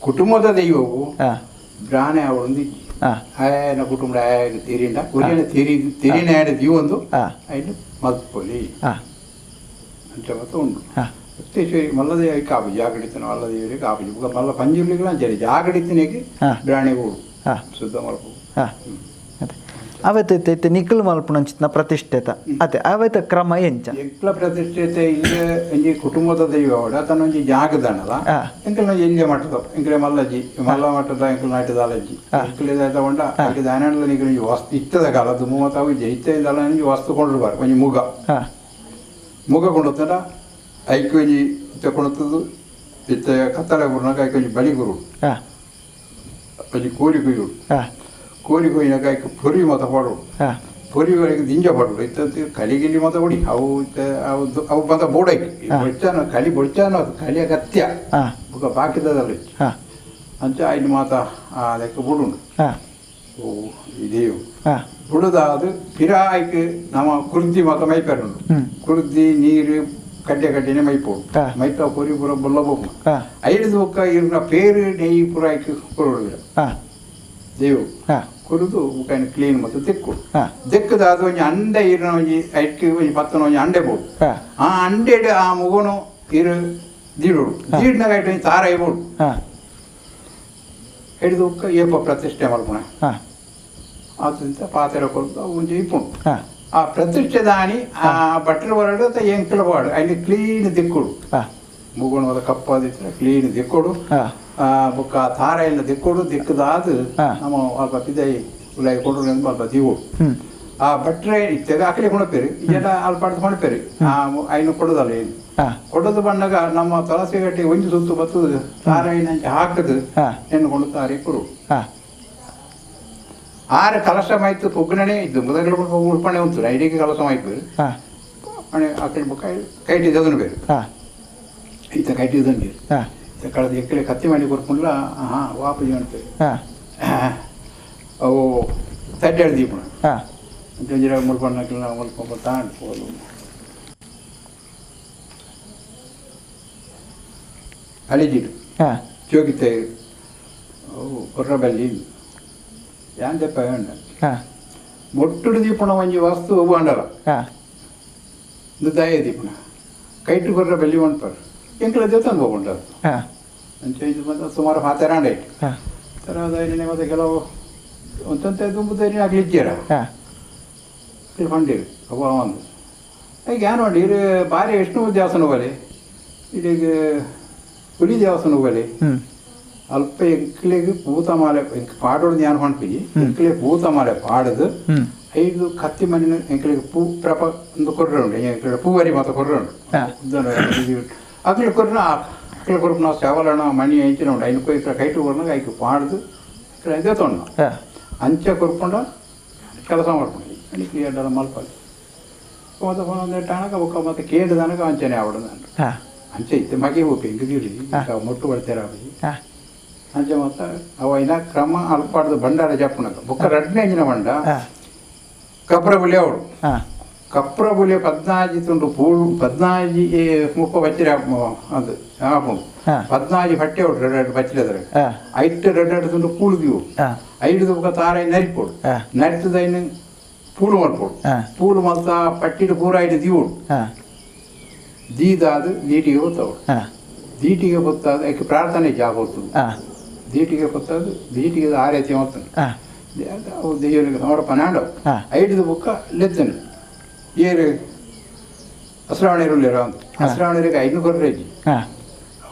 ಕುಟುಂಬದ ದೈವವು ಬ್ರಾಣೆ ಅವಳು ಒಂದು ಆಯನ ಕುಟುಂಬ ಆಯನ ತೀರಿಂಡ ಒರಿಯನ ತೀರಿ ತೀರಿನ ದೀವೊಂದು ಐನು ಮಲ್ಪೊಲಿ ಅಂಚ ಮತ್ತೆ ಉಂಡು ರಕ್ತೇಶ್ವರಿ ಮಲ್ಲದೇವಿ ಕಾಪು ಜಾಗಡಿತನ ಮಲ್ಲದೇವರಿಗೆ ಕಾಪು ಬುಕ್ಕ ಮಲ್ಲ ಪಂಜುರ್ಲಿಗಳ ಅಂಚನೆ ಜಾಗಡಿತನಿಗೆ ಬ್ರಾಣಿ ಗೋಡು ಶುದ್ಧ ಮಲ್ಪು ಅವತ್ತು ಇತ್ತೆ ನಿಖಲ್ ಮಲ್ಪುನಂಚಿನ ಪ್ರತಿಷ್ಠೆತ ಅದೇ ಅವತ್ತ ಕ್ರಮ ಎಂಚ ಎಂಕ್ಲ ಪ್ರತಿಷ್ಠೆತೆ ಇಲ್ಲಿ ಒಂಜಿ ಕುಟುಂಬದ ದೈವ ಅವಡ ತನ್ನೊಂಜಿ ಜಾಗದನಲ್ಲ ಎಂಕಲ್ನ ಎಲ್ಯ ಮಠದ ಎಂಕಲೆ ಮಲ್ಲಜ್ಜಿ ಮಲ್ಲ ಮಠದ ಎಂಕಲ್ ನಾಟದ ಅಲಜ್ಜಿ ಎಂಕಲೆ ತಗೊಂಡ ಅಲ್ಲಿ ದಾನಂಡ ನಿಕಲ್ ಒಂಜಿ ವಸ್ತು ಇತ್ತದ ಕಾಲ ದುಮ್ಮತಾವು ಇತ್ತೆ ದಲ ಒಂಜಿ ವಸ್ತು ಕೊಂಡ್ರು ಬಾರ ಒಂಜಿ ಮುಗ ಮುಗ ಕೊಂಡೊತ್ತಡ ಐಕ್ ಒಂಜಿ ತಗೊಂಡದ್ದು ಇತ್ತೆ ಕತ್ತಲೆ ಗುರುನಾಗ ಐಕ್ ಒಂಜಿ ಬಲಿ ಗುರು ಒಂಜಿ ಕೋರಿ ಕುಯ್ಯುಡು ಕೋರಿ ಕೊಯ್ಯಿನಾಗ ಐಕ್ ಪೊರಿ ಮತ ಪಾಡೋಡು ಪೊರಿ ವರೆಗೆ ದಿಂಜ ಪಾಡೋಡು ಇತ್ತಂತ ಕಲಿಗಿಲಿ ಮತ ಹೊಡಿ ಅವು ಅವು ಅವು ಬಂದ ಬೋಡೈಕ್ ಬೊಚ್ಚಾನ ಕಲಿ ಬೊಚ್ಚಾನ ಕಲಿ ಅಗತ್ಯ ಬುಕ್ಕ ಬಾಕಿದಲ್ಲ ಅಂಚ ಐನು ಮಾತ ಅದಕ್ಕೆ ಬುಡುಂಡು ಓ ಇದೇವು ಬುಡದಾದ ಪಿರ ಐಕ್ ನಮ್ಮ ಕುರ್ದಿ ಮಾತ ಮೈಪೆರುಂಡು ಕುರ್ದಿ ನೀರು ಕಡ್ಡೆ ಕಡ್ಡೆನೆ ಮೈಪೋಡು ಮೈತ ಪೊರಿ ಪೂರ ಬೊಲ್ಲ ಬೋಪು ಐದು ಬೊಕ್ಕ ಇರ್ನ ಪೇರು ನೆಯ್ಯಿ ಪೂರ ಐಕ್ ಕೊರಡು ದೇವು ಕೊರುದು ಬೊಕ್ಕ ಕ್ಲೀನ್ ಮತ್ತು ತೆಕ್ಕು ದೆಕ್ಕದಾದ ಒಂಜಿ ಅಂಡೆ ಇರ್ನ ಒಂಜಿ ಐಕ್ ಒಂಜಿ ಪತ್ತನ ಒಂಜಿ ಅಂಡೆ ಬೋಡು ಆ ಅಂಡೆಡ್ ಆ ಮುಗುನು ಇರು ದೀಡೋಡು ದೀಡ್ನಾಗ ಐಟ್ ಒಂಜಿ ತಾರ ಬೋಡು ಹಿಡಿದು ಬೊಕ್ಕ ಏಪ ಪ್ರತಿಷ್ಠೆ ಮಲ್ಪುಣ ಆತಂತ ಪಾತ್ರೆ ಕೊರದು ಅವು ಒಂಜಿ ಇಪ್ಪುಂಡು ಆ ಪ್ರತಿಷ್ಠೆ ದಾನಿ ಆ ಬಟ್ರ ಹೊರಡು ಅಥವಾ ಎಂಕಲ ಪಾಡು ಅಲ್ಲಿ ಕ್ಲೀನ್ ದಿಕ್ಕೊಡು ಮುಗುಣವಾದ ಕಪ್ಪಾದಿತ್ತು ಕ್ಲೀನ್ ದಿಕ್ಕೊಡು ಬೊಕ್ಕ ತಾರ ಎಲ್ಲ ದಿಕ್ಕೊಡು ದಿಕ್ಕದಾದ ನಮ್ಮ ಅಲ್ಪ ಪಿದೈ ಉಲಾಯಿ ಕೊಡು ಅಲ್ಪ ದೀವೋಡು ಆ ಬಟ್ರೆ ಇತ್ತೆಗ ಅಕಲೆ ಕೊಣಪೇರು ಜನ ಅಲ್ಪ ಕೊಣಪೇರು ಆ ಐನು ಕೊಡೋದಲ್ಲ ಏನು ಕೊಡೋದು ಬಂದಾಗ ನಮ್ಮ ತುಳಸಿ ಗಟ್ಟಿ ಒಂಜಿ ಸುತ್ತು ಬತ್ತದ ತಾರ ಐನಂಚೆ ಹಾಕದು ಎಣ್ಣು ತಾರೆ ಕೊಡು ಆರು ಕಲಶ ಮಾಯ್ತು ಪೊಗ್ಗಣೆ ಇದ್ದು ಮೊದಲು ಉಳ್ಪಣೆ ಉಂಟು ಐಡಿಗೆ ಕಲಶ ಮಾಯ್ತು ಅಣೆ ಆಕಡೆ ಬೊಕ್ಕ ಕೈಟಿ ದದನು ಬೇರೆ ಈತ ಕೈಟಿ ದಂಡಿ ಈತ ಕಳೆದ ಎಕ್ಕಲೆ ಕತ್ತಿ ಮಾಡಿ ಕೊರ್ಪುಂಡ್ಲ ಹಾಂ ವಾಪಸ್ ಅಂತಾರೆ ಅವು ತಡ್ಡಾಡಿ ದೀಪಣ ಜಂಜಿರ ಮುಲ್ಪಣ್ಣಕ್ಕೆಲ್ಲ ಮುಲ್ಪ ತಾಂಡ್ ಪೋಲು ಅಳಿಜಿಡು ಜೋಗಿತೆ ಅವು ಕೊರ್ರಬಲ್ಲಿ ಯಾನ್ ದೆಪ್ಪ വേണ്ട ಮೊಟ್ಟುಡು ದೀಪಣ ಒಂಜಿ ವಸ್ತು ಒಬ್ಬಂಡಲ ಇದು ದಯ ದೀಪಣ ಕೈಟು ಕೊರ್ರ ಬೆಲ್ಲಿ ಉಂಟು ಎಂಕಲ ದೇವಸ್ಥಾನ ಹೋಗುಂಟು ಅಂಚೆ ಇದು ಮತ್ತೆ ಸುಮಾರು ಮಾತಾರಾಂಡ ಇಟ್ಟು ಥರ ಮತ್ತೆ ಕೆಲವು ಒಂತಂತೆ ದುಂಬುದೇರಿ ಆಗ್ಲಿಜ್ಜಾರ ಫಂಡಿರು ಅವ ಒಂದು ಈಗ ಏನು ಮಾಡಿ ಇರು ಬಾರಿ ವಿಷ್ಣು ದೇವಸ್ಥಾನ ಹೋಗಲಿ ಇಲ್ಲಿಗೆ ಹುಲಿ ದೇವಸ್ಥಾನ ಹೋಗಲಿ ಅಲ್ಪ ಎಂಕ್ಲೆಗ್ ಪೂತಮಾಲೆ ಪಾಡೋದು ಧ್ಯಾನ ಹೊಂಟ್ಪಿ ಎಂಕ್ಲೆ ಪೂತಮಾಲೆ ಪಾಡದು ಐದು ಕತ್ತಿ ಮನೆ ಎಂಕ್ಲೆಗ್ ಪೂ ಪ್ರಪ ಒಂದು ಕೊರ್ರೆ ಉಂಟು ಎಂಕ್ಲೆ ಪೂವರಿ ಮಾತ ಕೊರ್ರೆ ಉಂಟು ಅಕ್ಲೆ ಕೊರ್ನ ಅಕ್ಲೆ ಕೊರ್ಪು ನಾವು ಸವಲಣ ಮಣಿ ಎಂಚಿನ ಉಂಟು ಐನು ಕೊಯ್ಕ ಕೈಟು ಕೊರ್ನಾಗ ಐಕ್ ಪಾಡ್ದು ದೇವತೊಂಡ ಅಂಚೆ ಕೊರ್ಪುಂಡ ಕೆಲಸ ಮಾಡ್ಕೊಂಡು ಅನಿಕ್ ಎಡ್ಡಲ ಮಲ್ಪಲ್ಲಿ ಮತ್ತೆ ಒಂದೆಟ್ಟು ಹಣಕ ಬೊಕ್ಕ ಮತ್ತೆ ಕೇಳಿದನಕ ಅಂಚನೆ ಆವಡ ಅಂಚೆ ಇತ್ತೆ ಮಗೆ ಹೋಪಿ ಹಿಂಗೆ ಮೊಟ್ಟು ಬರ್ತಾರೆ ಅಂಚೆ ಮತ್ತೆ ಅವ ಇನ್ನ ಕ್ರಮ ಅಲ್ಪಾಡ್ದು ಭಂಡಾರ ಜಪ್ಪುನಕ ಬೊಕ್ಕ ರಡ್ನೇ ಅಂಚಿನ ಬಂಡ ಕಪ್ರ ಬುಲಿ ಅವಳು ಕಪ್ರ ಬುಲಿ ಪದ್ನಾಜಿ ತುಂಡು ಪೂಳು ಪದ್ನಾಜಿ ಮುಪ್ಪ ಬಚ್ಚಿರ ಅದು ಆಪುಂಡು ಪದ್ನಾಜಿ ಪಟ್ಟೆ ಅವಳು ಎರಡು ಎರಡು ಬಚ್ಚಿರ ಐಟು ಎರಡು ಎರಡು ತುಂಡು ಪೂಳು ದಿವು ಐದು ಬೊಕ್ಕ ತಾರಾಯಿ ನರಿಪೋಡು ನರಿತದೈನು ಪೂಳು ಮಲ್ಪೋಡು ಪೂಳು ಮಲ್ತ ಪಟ್ಟಿಡು ಪೂರ ಐಟು ದಿವೋಡು ದೀದಾದು ದೀಟಿಗೆ ಗೊತ್ತವಳು ದೀಟಿಗೆ ಗೊತ್ತಾದ ಯಾಕೆ ಪ್ರಾರ್ಥನೆ ಜಾಗ ಹೋಗ್ತದೆ ದೀಟಿಗೆ ಗೊತ್ತಾದ ದೀಟಿಗೆ ಆರೈತಿ ಮಾಡ್ತಾನೆ ಅವು ದೇವರಿಗೆ ಸಮರ್ಪಣೆ ಆಡವು ಐದು ಬುಕ್ಕ ಲೆತ್ತನು ಏರು ಅಸ್ರಾವಣಿರುಳ್ಳಿರ ಅಂತ ಅಸ್ರಾವಣಿರಿಗೆ ಐದು ಕೊರ್ರೇಜಿ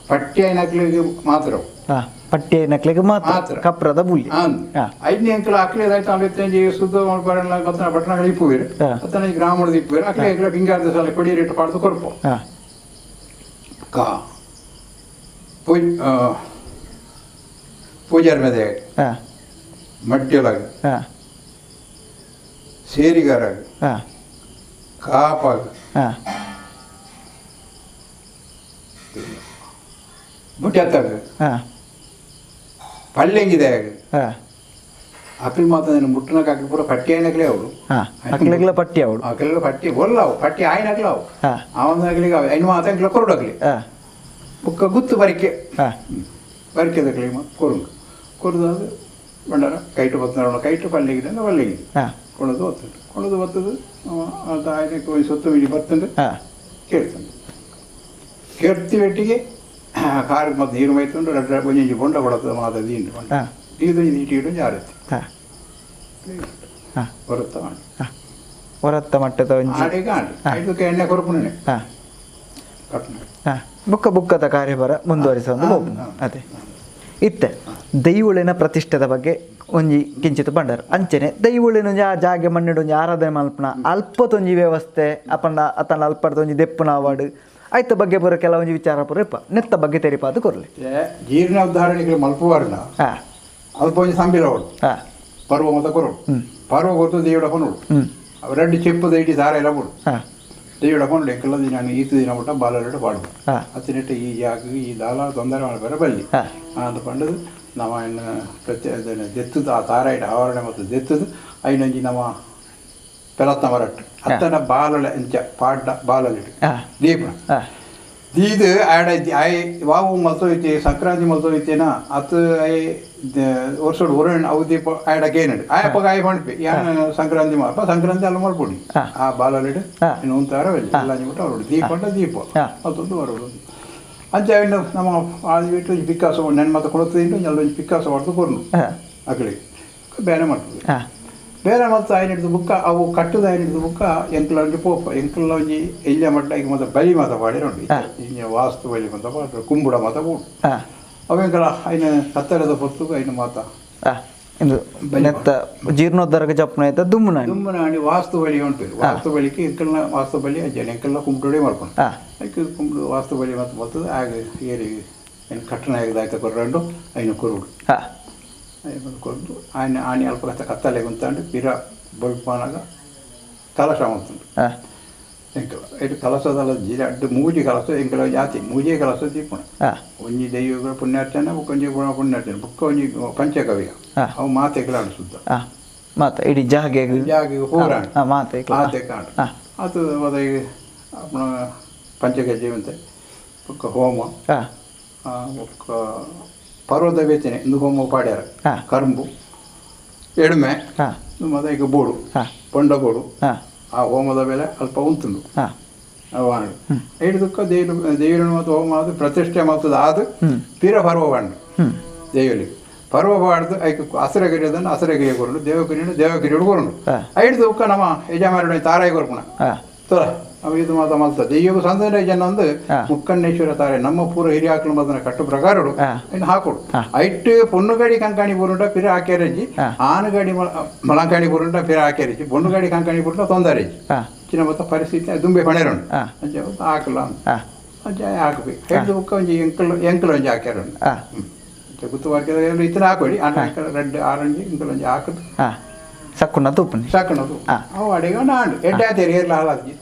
ಪಟ್ಟಿ ಐನಕ್ಲಿಗೆ ಮಾತ್ರ ಪಟ್ಟಿ ಐನಕ್ಲಿಗೆ ಮಾತ್ರ ಕಪ್ರದ ಬುಲ್ಲಿ ಐದನೇ ಅಂಕಲ್ ಅಕ್ಲೆ ಅಲ್ಲಿತ್ತಂಜಿ ಸುದ್ದ ಬತ್ತನ ಪಟ್ಟಣಗಳು ಇಪ್ಪುವಿರು ಅತ್ತನ ಗ್ರಾಮದ ಇಪ್ಪುವಿರು ಅಕ್ಲೆ ಎಂಕಲ ಪಿಂಗಾರದ ಸಾಲ ಕೊಡಿ ರೇಟ್ ಪಾಡ್ದು ಕೊರ್ಪು ಕಾ ಪೂಜಾರ ಮೇಲೆ ಮಡ್ಯೊಳಗ ಸೇರಿಗಾರಾಗ ಕಾಪಾಗ ಮುಟ್ಯಾತಾಗ ಪಲ್ಲೆಂಗಿದೆ ಅಕ್ಲು ಮಾತ್ರ ಮುಟ್ಟನಕ ಅಕ್ಲು ಪೂರ ಪಟ್ಟಿ ಆಯ್ನಕ್ಲೇ ಅವಳು ಅಕ್ಲೆಗ್ಲ ಪಟ್ಟಿ ಅವಳು ಅಕ್ಲೆಲ್ಲ ಪಟ್ಟಿ ಒಲ್ಲ ಅವು ಪಟ್ಟಿ ಆಯ್ನಕ್ಲ ಅವು ಅವನ ಅಕ್ಲಿಗೆ ಐನು ಮಾತ ಅಂಕ್ಲ ಕೊರಡು ಅಕ್ಲಿ ಬುಕ್ಕ ಗುತ್ತು ಬರಿಕೆ ಬರಿಕೆದಕ್ಲಿ ಕೊರುಂಗ್ ಕೊರದು ಅದು ಬಂಡಾರ ಕೈಟು ಬತ್ತನ ಕೈಟು ಪಲ್ಲೆಗಿದೆ ಪಲ್ಲೆಗಿದೆ ಕೊಳದು ಒತ್ತುಂಡು ಕೊಳದು ಬತ್ತದು ಅದು ಆಯ್ನಕ್ಕೆ ಒಂದು ಸೊತ್ತು ಮಿಡಿ ಬತ್ತಂಡು ಕೇಳ್ತಂಡು ಕೇಳ್ತಿ ಬೆಟ್ಟಿಗೆ ಕಾರಿಗೆ ಮತ್ತು ನೀರು ಮೈತುಂಡು ರಡ್ಡ ಒಂಜಿ ಬೊಂಡ ಕೊಡತ್ತದ ಮಾತ ದೀಂಡು ಬೊಂಡ ನೀರು ನೀಟಿ ಇಡು ಜಾರತ್ತೆ ಹೊರತ್ತ ಮಾಡಿ ಹೊರತ್ತ ಮಟ್ಟದ ಒಂಜಿ ಆಡೆಗೆ ಆಂಡು ಐದಕ್ಕೆ ಎಣ್ಣೆ ಕೊರಪುಣೆ ಕಟ್ಟಣ ಬುಕ್ಕ ಬುಕ್ಕದ ಕಾರ್ಯಭಾರ ಮುಂದುವರಿಸೋದು ಅದೇ ಇತ್ತೆ ದೈವಳಿನ ಪ್ರತಿಷ್ಠೆದ ಬಗ್ಗೆ ಒಂಜಿ ಕಿಂಚಿತ್ ಬಂಡರ್ ಅಂಚನೆ ದೈವಳಿನ ಒಂಜಿ ಆ ಜಾಗೆ ಮಣ್ಣಿಡು ಒಂಜಿ ಆರಾಧನೆ ಮಲ್ಪನ ಅಲ್ಪತೊಂಜಿ ವ್ಯವಸ್ಥೆ ಅಪಂಡ ಅತನ ಅಲ್ಪದ ಒಂಜಿ ದೆಪ್ಪುನ ಅವಾರ್ಡ್ ಆಯ್ತ ಬಗ್ಗೆ ಬರೋ ಕೆಲವೊಂಜಿ ವಿಚಾರ ಪೂರ ಇಪ್ಪ ನೆತ್ತ ಬಗ್ಗೆ ತೆರಿಪಾದು ಕೊರ್ಲಿ ಜೀರ್ಣ ಉದಾಹರಣೆಗೆ ಮಲ್ಪುವಾರ್ನ ಅಲ್ಪ ಒಂಜಿ ಸಂಬಿಲ ಅವಳು ಪರ್ವ ಮತ ಕೊರೋಡು ಪರ್ವ ಕೊರ್ತು ದೇವಿಡ ಕೊನೋಡು ರೆಡ್ಡು ಚೆಪ್ಪು ದೈಟಿ ಸಾರ ಎಲ್ಲ ಕೊಡು ದೇವಿಡ ಕೊಂಡು ಎಂಕಲ್ಲ ದಿನ ಈತು ದಿನ ಬಿಟ್ಟ ಬಾಲರೆಡು ಪಾಡು ಅತ್ತಿನೆಟ್ಟು ಈ ಜಾಗ ಈ ದಾಲ ತೊಂದರೆ ಮಾಡಬೇಡ ಬಲ್ಲಿ ಅಂತ ಪಂಡದು ನಮ್ಮ ಪ್ರತಿ ದೆತ್ತದು ಆ ತಾರಾಯಿಡ ಆವರಣೆ ಮತ್ತು ದೆತ್ತದು ಐನೊಂಜಿ ನಮ್ಮ ಪೆಲತ್ತ ಮರಟ್ಟು ಅತ್ತನ ಬಾಲಲೆ ಅಂಚ ಪಾಡ್ಡ ಬಾಲಲಿಡು ದೀಪ ದೀದು ಆಡ ಆಯ್ ವಾವು ಮಲ್ತೋಯ್ತೆ ಸಂಕ್ರಾಂತಿ ಮಲ್ತೋಯ್ತೇನ ಅತ್ತು I ವರ್ಷೋಡು ಹೊರಣ ಅವು ದೀಪ ಆಯಡ ಕೇನಡು ಆಯಪ್ಪಗ ಆಯ್ ಪಂಡ್ಪಿ ಯಾನ ಸಂಕ್ರಾಂತಿ ಮಾಪ ಸಂಕ್ರಾಂತಿ ಅಲ್ಲ ಮಲ್ಪೊಡಿ ಆ ಬಾಲಲಿಡು ಇನ್ನು ಉಂತಾರ ಎಲ್ಲ ಬಿಟ್ಟು ಅವರೋಡು ದೀಪ ಅಂಡ ದೀಪ ಮತ್ತೊಂದು ಬರೋಡು ಅಂಚ ಇನ್ನು ನಮ್ಮ ಅದು ಬಿಟ್ಟು ಪಿಕ್ಕಾಸು ನೆನ್ ಮತ್ತೆ ಕೊಡುತ್ತಿದ್ದು ಎಲ್ಲ ಒಂಜಿ ಪಿಕ್ಕಾಸು ಹೊಡೆದು ಕೊರ್ನು ಅಕಡೆ ಬೇರೆ ಮಾಡ್ತದೆ ಬೇರೆ ಮತ್ತು ಆಯ್ನ ಹಿಡಿದು ಬುಕ್ಕ ಅವು ಕಟ್ಟದ ಆಯ್ನ ಹಿಡಿದು ಬುಕ್ಕ ಎಂಕಲ ಒಂಜಿ ಪೋಪ ಎಂಕಲ ಒಂಜಿ ಎಲ್ಯ ಮಟ್ಟ ಈಗ ಮತ್ತೆ ಬಲಿ ಮಾತ ಪಾಡಿ ಉಂಟು ಇಂಜ ವಾಸ್ತು ಬಲಿ ಮಾತ ಪಾಡ್ರು ಕುಂಬುಡ ಮಾತ ಉಂಟು ಅವು ಎಂಕಲ ಐನ ಕತ್ತರದ ಪೊತ್ತು ಐನ ಮಾತ ನೆತ್ತ ಜೀರ್ಣೋದ್ಧಾರಕ ಜಪ್ಪನ ಆಯ್ತಾ ದುಮ್ಮನಾಣಿ ದುಮ್ಮನಾಣಿ ವಾಸ್ತು ಬಲಿ ಉಂಟು ವಾಸ್ತು ಬಲಿಕ್ಕೆ ಎಂಕಲ್ನ ವಾಸ್ತು ಬಲಿ ಅಜ್ಜನ ಎಂಕಲ್ನ ಕುಂಬುಡೋಡೆ ಮಾಡ್ಕೊಂಡು ಅದಕ್ಕೆ ಕುಂಬುಡು ವಾಸ್ತು ಬಲಿ ಮತ್ತು ಬರ್ತದೆ ಆಗ ಏರಿ ಕಟ್ಟಣ ಆಯ್ತ ಕೊರ್ರಂಡು ಐನ ಕೊರುಡು ಕೊರದು ఆయన ಆಣಿ ಅಲ್ಪ ಕತ್ತಲೆ ಗುಂತಾಂಡು ಪಿರ ಬೊಲ್ಪಾನಾಗ ಕಲಶ ಮಾಡ್ತುಂಡು ಎಂಕಲ ಐಟ್ ಕಲಸದಲ್ಲ ಅಡ್ಡು ಮೂಜಿ ಕಲಸ ಎಂಕಲ ಜಾತಿ ಮೂಜೇ ಕಲಸ ದೀಪಣ ಒಂಜಿ ದೈವಗಳ ಪುಣ್ಯಾರ್ಚನೆ ಬುಕ್ಕ ಒಂಜಿ ಪುಣ್ಯಾರ್ಚನೆ ಬುಕ್ಕ ಒಂಜಿ ಪಂಚಗವ್ಯ ಅವು ಮಾತೆಗಳ ಸುದ್ದ ಮಾತ ಇಡೀ ಜಾಗೆ ಜಾಗೆ ಪೂರ ಮಾತೆ ಮಾತೆ ಕಾಡು ಅದು ಅಪ್ಪಣ ಪಂಚಗಜ್ಜೆ ಅಂತೆ ಬುಕ್ಕ ಹೋಮ ಬುಕ್ಕ ಪರ್ವತ ಬೇಚನೆ ಇಂದು ಹೋಮ ಪಾಡ್ಯಾರ ಕರಂಬು ಎಡ್ಮೆ ಮತ್ತೆ ಈಗ ಬೋಡು ಪೊಂಡ ಬೋಡು ಆ ಹೋಮದ ಬೆಲೆ ಅಲ್ಪ ಉಂಟುಂಡು ವಾಣು ಹಿಡಿದಕ್ಕ ದೇವರು ದೇವರನ್ನು ಮತ್ತು ಹೋಮ ಅದು ಪ್ರತಿಷ್ಠೆ ಮಾಡ್ತದೆ ಅದು ತೀರ ಪರ್ವ ಬಾಂಡು ದೇವರಿಗೆ ಪರ್ವ ಬಾಡ್ದು ಐಕ್ ಹಸಿರಗಿರಿಯೋದನ್ನು ಹಸಿರಗಿರಿಯ ಕೊರಡು ದೇವಗಿರಿಯನ್ನು ದೇವಗಿರಿಯೋಡು ಕೊರಡು ಐಡ್ದಕ್ಕ ನಮ್ಮ ಯಜಮಾನ ತಾರಾಯಿ ಕೊರ್ಪುಣ ತೋರ ಅವು ಇದು ಮಾತ ಮಲ್ತ ದೆಯ್ಯಗು ಸಂದನೆ ಜನ ಅಂದು ಮುಕ್ಕಣ್ಣೇಶ್ವರ ತಾರೆ ನಮ್ಮ ಪೂರ ಹಿರಿಯಾಕಲು ಮದನ ಕಟ್ಟು ಪ್ರಕಾರಡು ಇನ್ನು ಹಾಕೊಡು ಐಟ್ ಪೊಣ್ಣುಗಾಡಿ ಕಂಕಾಣಿ ಬುರುಂಡ ಪಿರ ಹಾಕ್ಯಾರಜ್ಜಿ ಆನುಗಾಡಿ ಮಳಂಕಾಣಿ ಬುರುಂಡ ಪಿರ ಹಾಕ್ಯಾರಜ್ಜಿ ಪೊಣ್ಣುಗಾಡಿ ಕಂಕಾಣಿ ಬುರುಂಡ ತೊಂದರೆ ಚಿನ್ನ ಮತ್ತ ಪರಿಸ್ಥಿತಿ ದುಂಬೆ ಪಣೆರುಂಡು ಅಂಚೆ ಹಾಕಲ ಅಂಚೆ ಹಾಕಬೇಕು ಐದು ಬುಕ್ಕ ಒಂಜಿ ಎಂಕಲ್ ಎಂಕಲ್ ಒಂಜಿ ಹಾಕ್ಯಾರುಂಡು ಗುತ್ತುವಾರ್ಕೆ ಇತ್ತನ ಹಾಕೊಡಿ ರೆಡ್ ಆರೆಂಜ್ ಎಂಕಲ್ ಒಂಜಿ ಹಾಕುದು ಶಕುನ ತೂಪುನಿ ಶಕುನದು ಅವು ಅಡಿಗೆ ನಾಂಡು ಎಡ್ಡೆ ಆತೇರಿ ಏರ್ಲ ಹಾಲಾದಿ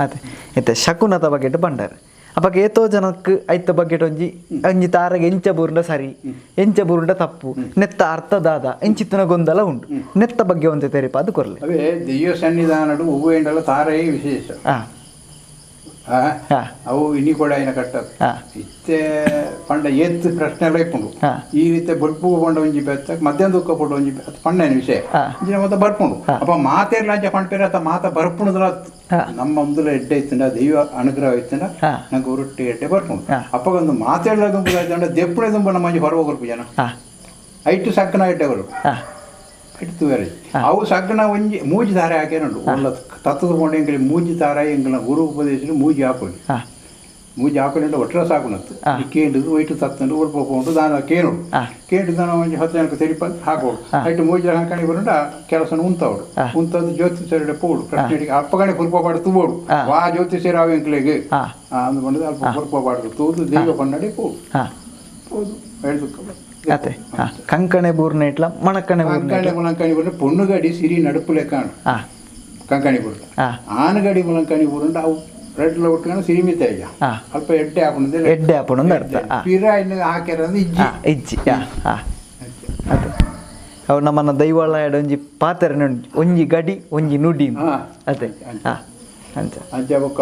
ಅದೇ ಇತ್ತೆ ಶಕುನದ ಬಗೆಟ್ ಬಂಡಾರ ಅಪಗ ಏತೋ ಜನಕ್ಕೆ ಐತ ಬಗೆಟ್ ಒಂಜಿ ಒಂಜಿ ತಾರಗೆ ಎಂಚ ಬೂರುಂಡ ಸರಿ ಎಂಚ ಬೂರುಂಡ ತಪ್ಪು ನೆತ್ತ ಅರ್ಥ ದಾದ ಎಂಚಿತ್ತಿನ ಗೊಂದಲ ಉಂಟು ನೆತ್ತ ಬಗ್ಗೆ ಒಂತೆ ತೆರಿಪ ಅದು ಕೊರ್ಲೆ ಅವೇ ದೆಯ್ಯ ಸನ್ನಿಧಾನಡು ಹೂವು ಎಂಡಲ ತಾರೇ ವಿಶೇಷ ಅವು ಇನಿ ಕೂಡ ಏನ ಕಟ್ಟದು ಇತ್ತೆ ಪಂಡ ಏತ್ ಪ್ರಶ್ನೆ ಎಲ್ಲ ಇಪ್ಪುಂಡು ಈ ರೀತಿ ಬೊಡ್ಪು ಪಂಡ ಒಂಜಿ ಬೆತ್ತ ಮಧ್ಯಾಹ್ನ ದುಃಖ ಪಂಡ ಒಂಜಿ ಬೆತ್ತ ಪಂಡೇನು ವಿಷಯ ಇಂಚಿನ ಮತ್ತೆ ಬರ್ಪುಂಡು ಅಪ್ಪ ಮಾತೆರ್ಲ ಅಂಚ ಪಂಡ್ಪೇರ ಅತ್ತ ಮಾತ ಬರ್ಪುಣದಲ ನಮ್ಮ ಒಂದುಲ ಎಡ್ಡೆ ಇತ್ತಂಡ ದೈವ ಅನುಗ್ರಹ ಇತ್ತಂಡ ನಂಗೆ ಉರುಟ್ಟಿ ಎಡ್ಡೆ ಬರ್ಪುಂಡು ಅಪ್ಪಗೊಂದು ಮಾತೆರ್ಲ ದುಂಬು ಆಯ್ತಂಡ ದೆಪ್ಪುಣೆ ದುಂಬು ನಮ್ಮ ಒಂಜಿ ಹೊರವ ಕೊರ್ಪು ಜನ ಐಟು ಸಕ್ಕನ ಎಡ್ಡೆ ಬರು ಇಟ್ಟು ಬೇರೆ ಅವು ಸಗ್ಗಣ ಒಂಜಿ ಮೂಜಿ ಧಾರೆ ಹಾಕ್ಯಾನುಂಡು ಒಳ್ಳ ತತ್ತದ ಕೊಂಡೆ ಎಂಕಲಿ ಮೂಜಿ ಧಾರೆ ಎಂಕಲ ಗುರು ಉಪದೇಶ ಮೂಜಿ ಹಾಕೊಳ್ಳಿ ಮೂಜಿ ಹಾಕೊಳ್ಳಿ ಒಟ್ಟರ ಸಾಕುನತ್ತು ಕೇಂಡು ಒಯ್ಟು ತತ್ತಂಡು ಒಲ್ಪ ಪೋಂಡು ದಾನ ಕೇನುಡು ಕೇಂಡು ದಾನ ಒಂಜಿ 10 ಜನಕ್ಕೆ ತೆರಿಪ ಹಾಕೋಡು ಐಟು ಮೂಜಿ ಹಾಕಣಿ ಬರುಂಡ ಕೆಲಸನ ಉಂತವಡು ಉಂತದ್ದು ಜ್ಯೋತಿಷರ ಪೋಡು ಪ್ರಶ್ನೆ ಅಪ್ಪಗಣೆ ಕುರ್ಪ ಪಾಡು ತೂಬೋಡು ವಾ ಜ್ಯೋತಿಷರ ಅವು ಎಂಕಲಿಗೆ ಅಂದು ಬಂದು ಅಲ್ಪ ಕುರ್ಪ ಪಾಡು ತೂದು ದೈವ ಪನ್ನಡಿ ಪೋಡು ಪೋದು ಹೇಳ್ದು ಅದೇ ಕಂಕಣೆ ಬೂರ್ನ ಇಟ್ಲ ಮಣಕಣೆ ಕಂಕಣೆ ಮುಲಂಕಣಿ ಬೂರ್ನ ಪೊಣ್ಣುಗಡಿ ಸಿರಿ ನಡುಪುಲೆ ಕಾಣು ಕಂಕಣಿ ಬೂರ್ನ ಆನಗಡಿ ಮುಲಂಕಣಿ ಬೂರುಂಡ ಅವು ರೆಡ್ಲ ಒಟ್ಟುಕೊಂಡು ಸಿರಿ ಮಿತ ಈಗ ಅಲ್ಪ ಎಡ್ಡೆ ಹಾಕೊಂಡು ಎಡ್ಡೆ ಹಾಕೊಂಡು ಅರ್ಥ ಪಿರ ಇನ್ನು ಹಾಕ್ಯಾರ ಇಜ್ಜಿ ಇಜ್ಜಿ ಅದೇ ಅವು ನಮ್ಮನ್ನ ದೈವಾಳ ಒಂಜಿ ಪಾತ್ರೆ ಒಂಜಿ ಗಡಿ ಒಂಜಿ ನುಡಿ ಅದೇ ಅಂಚ ಅಂಚ ಬೊಕ್ಕ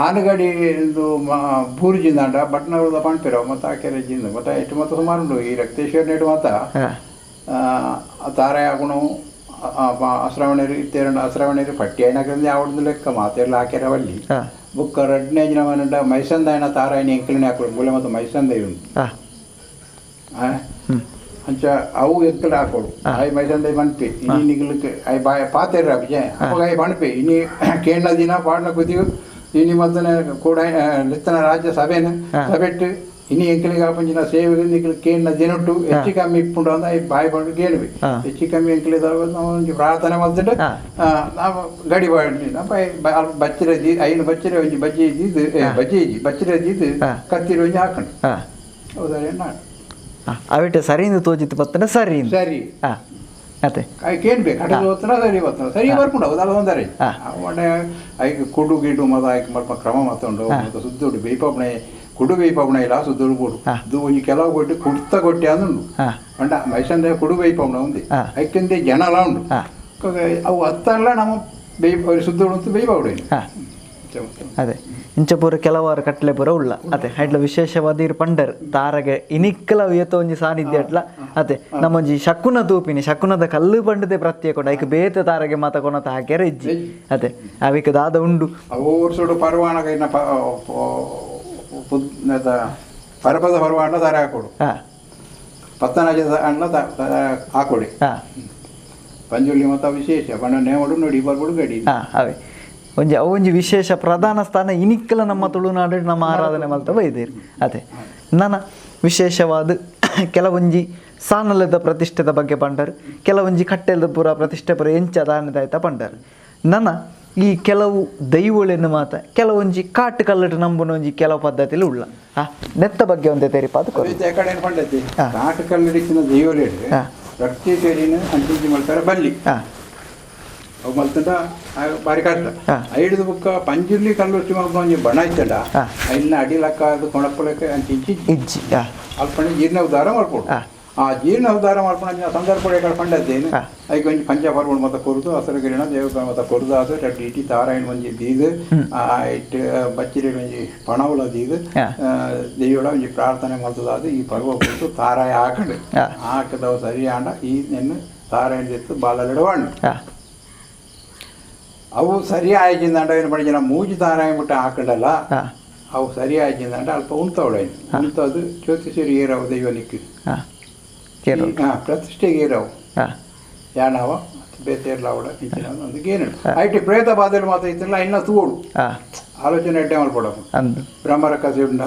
ಆನಗಡಿ ಒಂದು ಬೂರ್ಜಿಂದಾಂಡ ಭಟ್ನಗರದ ಪಣ್ಪೇರ ಮತ್ತು ಆಕೆರೆ ಜಿಂದ ಮತ್ತು ಇಟ್ಟು ಮತ್ತು ಸುಮಾರು ಉಂಟು ಈ ರಕ್ತೇಶ್ವರ ನೆಟ್ಟು ಮಾತ ತಾರೆ ಆಗುಣವು ಅಶ್ರವಣರು ಇತ್ತೇರಂಡ ಅಶ್ರವಣರು ಪಟ್ಟಿ అయినకరింది ಆವಡ್ದು ಲೆಕ್ಕ ಮಾತೆಲ್ಲ ಆಕೆರೆ ವಲ್ಲಿ ಬುಕ್ಕ ರಡ್ನೇ ಜಿನವನಂಡ ಮೈಸಂದಾಯನ ತಾರಾಯಣ ಎಂಕಲಿನ ಹಾಕುಡು ಮೂಲೆ ಮತ್ತು ಮೈಸಂದೈ ಉಂಟು ಅಂಚ ಅವು ಎಂಕಲ್ ಹಾಕೋಡು I ಮೈಸಂದೈ ಮನ್ಪಿ ಇನಿ ನಿಗಲಕ್ಕೆ I ಬಾಯ್ ಪಾತೇರ ಅಪ್ಪ ಅಪ್ಪಗ I ಪಣಪಿ ಇನಿ ಕೇಂದ್ರ ದಿನ ಪಾಡ್ನ ಕುದಿಯು ಇನಿ ಮತ್ತನೆ ಕೂಡ ಲಿತ್ತನ ರಾಜ್ಯ ಸಭೆನ ಸಭೆಟ್ಟು ಇನಿ ಎಂಕಲಿಗೆ ಆಪಂಚಿನ ಸೇವೆಗೆ ನಿಕಲ್ ಕೇಂದ್ರ ದಿನಟ್ಟು ಹೆಚ್ಚು ಕಮ್ಮಿ ಇಪ್ಪುಂಡು ಅಂದ I ಬಾಯಿ ಬಂಡು ಕೇಳ್ವಿ ಹೆಚ್ಚು ಕಮ್ಮಿ ಎಂಕಲಿ ನಾವು ಒಂಜಿ ಪ್ರಾರ್ಥನೆ ಮಲ್ತಿಟ್ಟು ನಾವು ಗಡಿ ಬಾಡಿ ಬಚ್ಚಿರ ಜೀ ಐನು ಬಚ್ಚಿರ ಒಂಜಿ ಬಜ್ಜಿ ಇದ್ದು ಬಜ್ಜಿ ಇಜ್ಜಿ ಬಚ್ಚಿರ ಜೀದು ಕತ್ತಿರ ಒಂಜಿ ಹಾಕೊಂಡು ಹೌದಾ ನಾಡು ಅವಿಟ ಸರಿಯಿಂದ ತೋಜಿತ್ತು ಬತ್ತನ ಸರಿ ಸರಿ ಅದೇ ಕೇಳ್ಬೇಕು ಕಟ್ಟದ ಹೊತ್ತನ ಸರಿ ಬತ್ತನ ಸರಿ ಬರ್ಕೊಂಡು ಹೌದಲ್ಲ ಒಂದರೆ ಒಳ್ಳೆ ಐಕ್ ಕುಡು ಗಿಡು ಮದ ಐಕ್ ಮಲ್ಪ ಕ್ರಮ ಮತ್ತುಂಡು ಮತ್ತು ಸುದ್ದೋಡು ಬೇಯ್ಪಾಪಣೆ ಕುಡು ಬೇಯ್ಪಾಪಣೆ ಇಲ್ಲ ಸುದ್ದೋಡು ಕೊಡು ಇದು ಒಂಜಿ ಕೆಲವು ಕೊಟ್ಟು ಕುಡ್ತ ಕೊಟ್ಟೆ ಅಂದುಂಡು ಅಂಡ ಮೈಸಂದ್ರೆ ಕುಡು ಬೇಯ್ಪಾಪಣೆ ఉంది ಐಕ್ಕಿಂದೆ ಜನಲ ಉಂಡು ಅವು ಅತ್ತಲ್ಲ ನಮ್ಮ ಬೇಯ್ ಸುದ್ದೋಡು ಅಂತ ಬೇಯ್ಪಾವಡೆ ಅದೇ ಇಂಚ ಪೂರ ಕೆಲವಾರು ಕಟ್ಲೆ ಪೂರ ಉಳ್ಳ ಅದೇ ಐಟ್ಲ ವಿಶೇಷವಾದ ಇರು ಪಂಡರ್ ತಾರಗೆ ಇನಿಕ್ಕಲ ಏತೋ ಒಂಜಿ ಸಾನ್ನಿಧ್ಯ ಅಟ್ಲ ಅದೇ ನಮ್ಮೊಂಜಿ ಶಕುನ ತೂಪಿನಿ ಶಕುನದ ಕಲ್ಲು ಪಂಡದೆ ಪ್ರತ್ಯೇಕ ಐಕ್ ಬೇತೆ ತಾರಗೆ ಮಾತ ಕೊನತ ಹಾಕ್ಯಾರ ಇಜ್ಜಿ ಅದೇ ಅವಿಕ್ ದಾದ ಉಂಡು ಓರ್ಸುಡು ಪರ್ವಾಣ ಪರಪದ ಪರ್ವಾಣ ತಾರೆ ಹಾಕೋಡು ಪತ್ತನಾಜದ ಅಣ್ಣ ಹಾಕೊಡಿ ಪಂಜುಳ್ಳಿ ಮತ ವಿಶೇಷ ಪಂಡ ನೇಮಡು ನೋಡಿ ಬರ್ಬೋದು ಗಡಿ ಅವೇ ಒಂಜಿ ಅವೊಂಜಿ ವಿಶೇಷ ಪ್ರಧಾನ ಸ್ಥಾನ ಇನಿಕ್ಕಲ ನಮ್ಮ ತುಳುನಾಡು ನಮ್ಮ ಆರಾಧನೆ ಮಲ್ತ ಬೈದೇರು ಅದೇ ನನ್ನ ವಿಶೇಷವಾದ ಕೆಲವೊಂಜಿ ಸಾನಲದ ಪ್ರತಿಷ್ಠೆದ ಬಗ್ಗೆ ಪಂಡರು ಕೆಲವೊಂಜಿ ಕಟ್ಟೆಲ್ದ ಪೂರ ಪ್ರತಿಷ್ಠೆ ಪೂರ ಎಂಚ ದಾನದಾಯ್ತ ಪಂಡರು ನನ್ನ ಈ ಕೆಲವು ದೈವಳೆನ್ನು ಮಾತ ಕೆಲವೊಂಜಿ ಕಾಟು ಕಲ್ಲಟ್ಟು ನಂಬುನ ಒಂಜಿ ಕೆಲವು ಪದ್ಧತಿಲಿ ಉಳ್ಳ ನೆತ್ತ ಬಗ್ಗೆ ಒಂದೇ ತೆರಿಪ ಅದು ಕಾಟು ಕಲ್ಲಡಿಕ್ಕಿನ ದೈವಲೇಡು ರಕ್ತೇಶ್ವರಿನ ಅಂಚಿಂಚಿ ಮಾಡ್ತಾರೆ ಬಲ್ಲಿ ಅವು ಮಲ್ತಂಡ ಬಾರಿ ಕಷ್ಟ. ಐದು ಬುಕ್ಕ ಪಂಜುರ್ಲಿ ಕಲ್ಲುರ್ಟಿ ಮಲ್ಪುನ ಒಂಜಿ ಬಣ ಇತ್ತಂಡ ಐನ ಅಡಿಲಕ್ಕ ಅದು ಕೊಣಪ್ಪಲಕ್ಕೆ ಅಂಚ ಇಜ್ಜಿ ಇಜ್ಜಿ ಅಲ್ಪನೆ ಜೀರ್ಣ ಉದ್ಧಾರ ಮಲ್ಪೊಡು. ಆ ಜೀರ್ಣ ಉದ್ಧಾರ ಮಲ್ಪುನ ಸಂದರ್ಭ ಪಂಡದ್ದೇನು ಐಕ್ ಒಂಜಿ ಪಂಚ ಪರ್ವಣ ಮತ ಕೊರ್ದು ಹಸರುಗಿರಿಣ ದೇವಕ ಮತ ಕೊರ್ದು ಅದು ರಡ್ಡ್ ಇಟಿ ತಾರಾಯಣ ಒಂಜಿ ದೀದ್ ಇಟ್ಟು ಬಚ್ಚಿರಿ ಒಂಜಿ ಪಣವುಲ ದೀದ್ ದೈವಡ ಒಂಜಿ ಪ್ರಾರ್ಥನೆ ಮಲ್ತದಾದ್ ಈ ಪರ್ವ ಕೊರ್ದು ತಾರಾಯ ಹಾಕಂಡು ಹಾಕದವು ಸರಿ ಆಂಡ ಈ ನೆನ್ನು ತಾರಾಯಣ ದೆತ್ತು ಬಾಲಲೆಡವಾಂಡು. ಅವು ಸರಿ ಆಯ್ಚಿಂದಾಂಡ ಏನು ಪಂಡಿಜನ ಮೂಜಿ ತಾರಾಯ ಮುಟ್ಟ ಹಾಕಂಡಲ್ಲ ಅವು ಸರಿ ಆಯ್ಚಿಂದಾಂಡ ಅಲ್ಪ ಉಂತವಳು ಉಂತದು ಜ್ಯೋತಿಷರು ಏರವು ದೈವಲಿಕ್ಕೆ ಪ್ರತಿಷ್ಠೆಗೆ ಏರವು ಯಾನವ ಬೇತೇರ್ಲ ಅವಡ ಇಂಚಿನ ಒಂದು ಗೇನು IT ಪ್ರೇತ ಬಾಧೆಲು ಮಾತ್ರ ಇತ್ತಿಲ್ಲ ಇನ್ನ ತೂಡು ಆಲೋಚನೆ ಎಡ್ಡೆ ಮಲ್ಪೊಡವು ಬ್ರಹ್ಮರ ಕಸೆ ಉಂಡ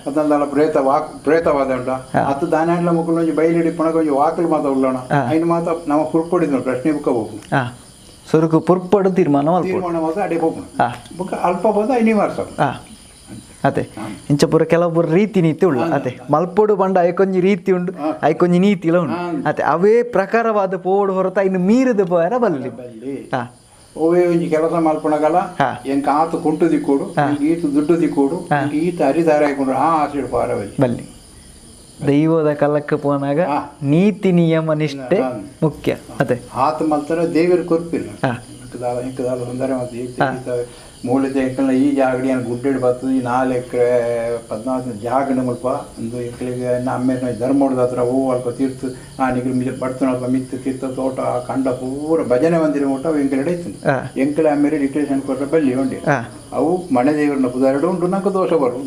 ಅತ್ತಂದಲ್ಲ ಪ್ರೇತ ವಾಕ್ ಪ್ರೇತವಾದ ಉಂಡ ಅತ್ತು ದಾನಾಂಡ್ಲ ಮುಕ್ಕಲು ಒಂಜಿ ಬೈಲಿಡಿ ಪಣಗ ಒಂಜಿ ವಾಕಲು ಮಾತ ಉಳ್ಳೋಣ ಐನು ಮಾತ ನಮ್ಮ ಪುರ್ಪೊಡಿದ್ನು ಪ್ರಶ್ನೆ ಬುಕ್ಕ ಹೋಗು ಸುರುಕು ಪುರ್ಪಡು ತೀರ್ಮಾನ ತೀರ್ಮಾನ ಮಾತ್ರ ಅಡೆ ಹೋಗುಣ ಬುಕ್ಕ ಅಲ್ಪ ಬೋದ ಐನಿ ವರ್ಷ ಅದೇ ಇಂಚ ಪೂರ ಕೆಲವು ರೀತಿ ನೀತಿ ಉಳ್ಳ ಅದೇ ಮಲ್ಪೊಡು ಬಂಡ ಐಕೊಂಜಿ ರೀತಿ ಉಂಡು ಐಕೊಂಜಿ ನೀತಿ ಉಂಡು ಅದೇ ಅವೇ ಪ್ರಕಾರವಾದ ಪೋಡು ಹೊರತ ಇನ್ನು ಮೀರಿದ ಪೋಯರ ಬಲ್ಲಿ ಓವೇ ಒಂಜಿ ಕೆಲಸ ಮಲ್ಪಣಗಲ ಎಂಕ ಆತು ಕುಂಟು ದಿಕ್ಕೋಡು ಈತ ದುಡ್ಡು ದಿಕ್ಕೋಡು ಈತ ಅರಿದಾರ ಹಾಕೊಂಡು ಆ ಆಸೆ ಪಾರ ಬಲ್ಲಿ. ದೈವದ ಕಲಕ್ಕೆ ಪೋನಾಗ ನೀತಿ ನಿಯಮ ನಿಷ್ಠೆ ಮುಖ್ಯ. ಅದೇ ಆತ ಮಲ್ತರ ದೇವರು ಕೊರ್ಪಿಲ್ಲ ಇಂಕದಾಲ ತೊಂದರೆ ಮತ್ತೆ ಮೂಲಿದ ಎಂಕಲ್ನ ಈ ಜಾಗಡಿ ಗುಡ್ಡೆಡ್ ಬರ್ತದೆ ಈ 4 ಎಕರೆ 14 ಜಾಗಣ ಮುಲ್ಪ ಒಂದು ಎಂಕಲಿಗೆ ಅಮ್ಮೇನ ಧರ್ಮೋಡದ ಹತ್ರ ಹೂ ಅಲ್ಪ ತೀರ್ಥ ಆ ನಿಗ್ಲು ಮಿಜ ಬಡ್ತನ ಅಲ್ಪ ಮಿತ್ತು ತೀರ್ಥ ತೋಟ ಕಂಡ ಪೂರ ಭಜನೆ ಮಂದಿರ ಮುಟ್ಟ ಎಂಕಲೆಡೆ ಇತ್ತು. ಎಂಕಲೆ ಅಮ್ಮೇರೆ ಡಿಕ್ಲೇಷನ್ ಕೊಟ್ಟ ಬಲ್ಲಿ ಉಂಡೆ ಅವು ಮನೆ ದೇವರನ್ನ ಪುದಾರಡು ಉಂಟು ನಂಗೆ ದೋಷ ಬರು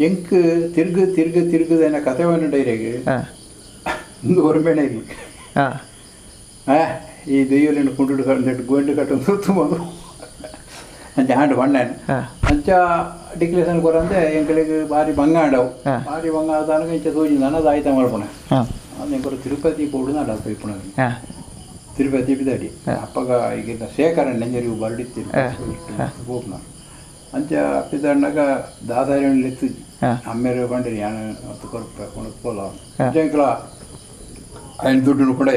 ಎಂಕ್ ತಿರ್ಗು ತಿರ್ಗು ತಿರ್ಗುದೇನ ಕತೆ ಡೈರಿಗೆ ಒಂದು ಹೊರಬೇಣ ಇರಲಿ ಈ ದೈವಲಿನ ಕುಂಟು ಕಟ್ಟು ಗೋಂಡು ಕಟ್ಟು ತುಂಬ ಅಂಚ ಆಂಡ್ ಬಣ್ಣನ ಅಂಚ ಡಿಕ್ಲೇಷನ್ ಕೊರಂದೆ ಎಂಕಲಿಗೆ ಭಾರಿ ಬಂಗ ಆಂಡವು ಭಾರಿ ಬಂಗ ಆದಾನಗ ಇಂಚ ತೋಜಿಂದಾನ ಅದು ಆಯ್ತಾ ಮಲ್ಪುಣ ಅದು ಎಂಕರು ತಿರುಪತಿ ಪೋಡು ನಾಡ ಪೈಪುಣ ತಿರುಪತಿ ಬಿದಾಡಿ ಅಪ್ಪಗ ಈಗಿನ ಶೇಖರಣ್ಣ ನೆಂಜರಿಗೂ ಬರಡಿತ್ತಿ ಪೋಪುನ ಅಂಚ ಪಿದಾಡ್ನಾಗ ದಾದಾರಿಯಲ್ಲಿ ಎತ್ತು ಅಮ್ಮೇರು ಬಂಡಿರಿ ಯಾನ ಹತ್ತು ಕೊರಪೆ ಕೊಣಕ್ ಪೋಲ ಎಂಕಲ ఆయన ದುಡ್ಡುನು ಕೂಡ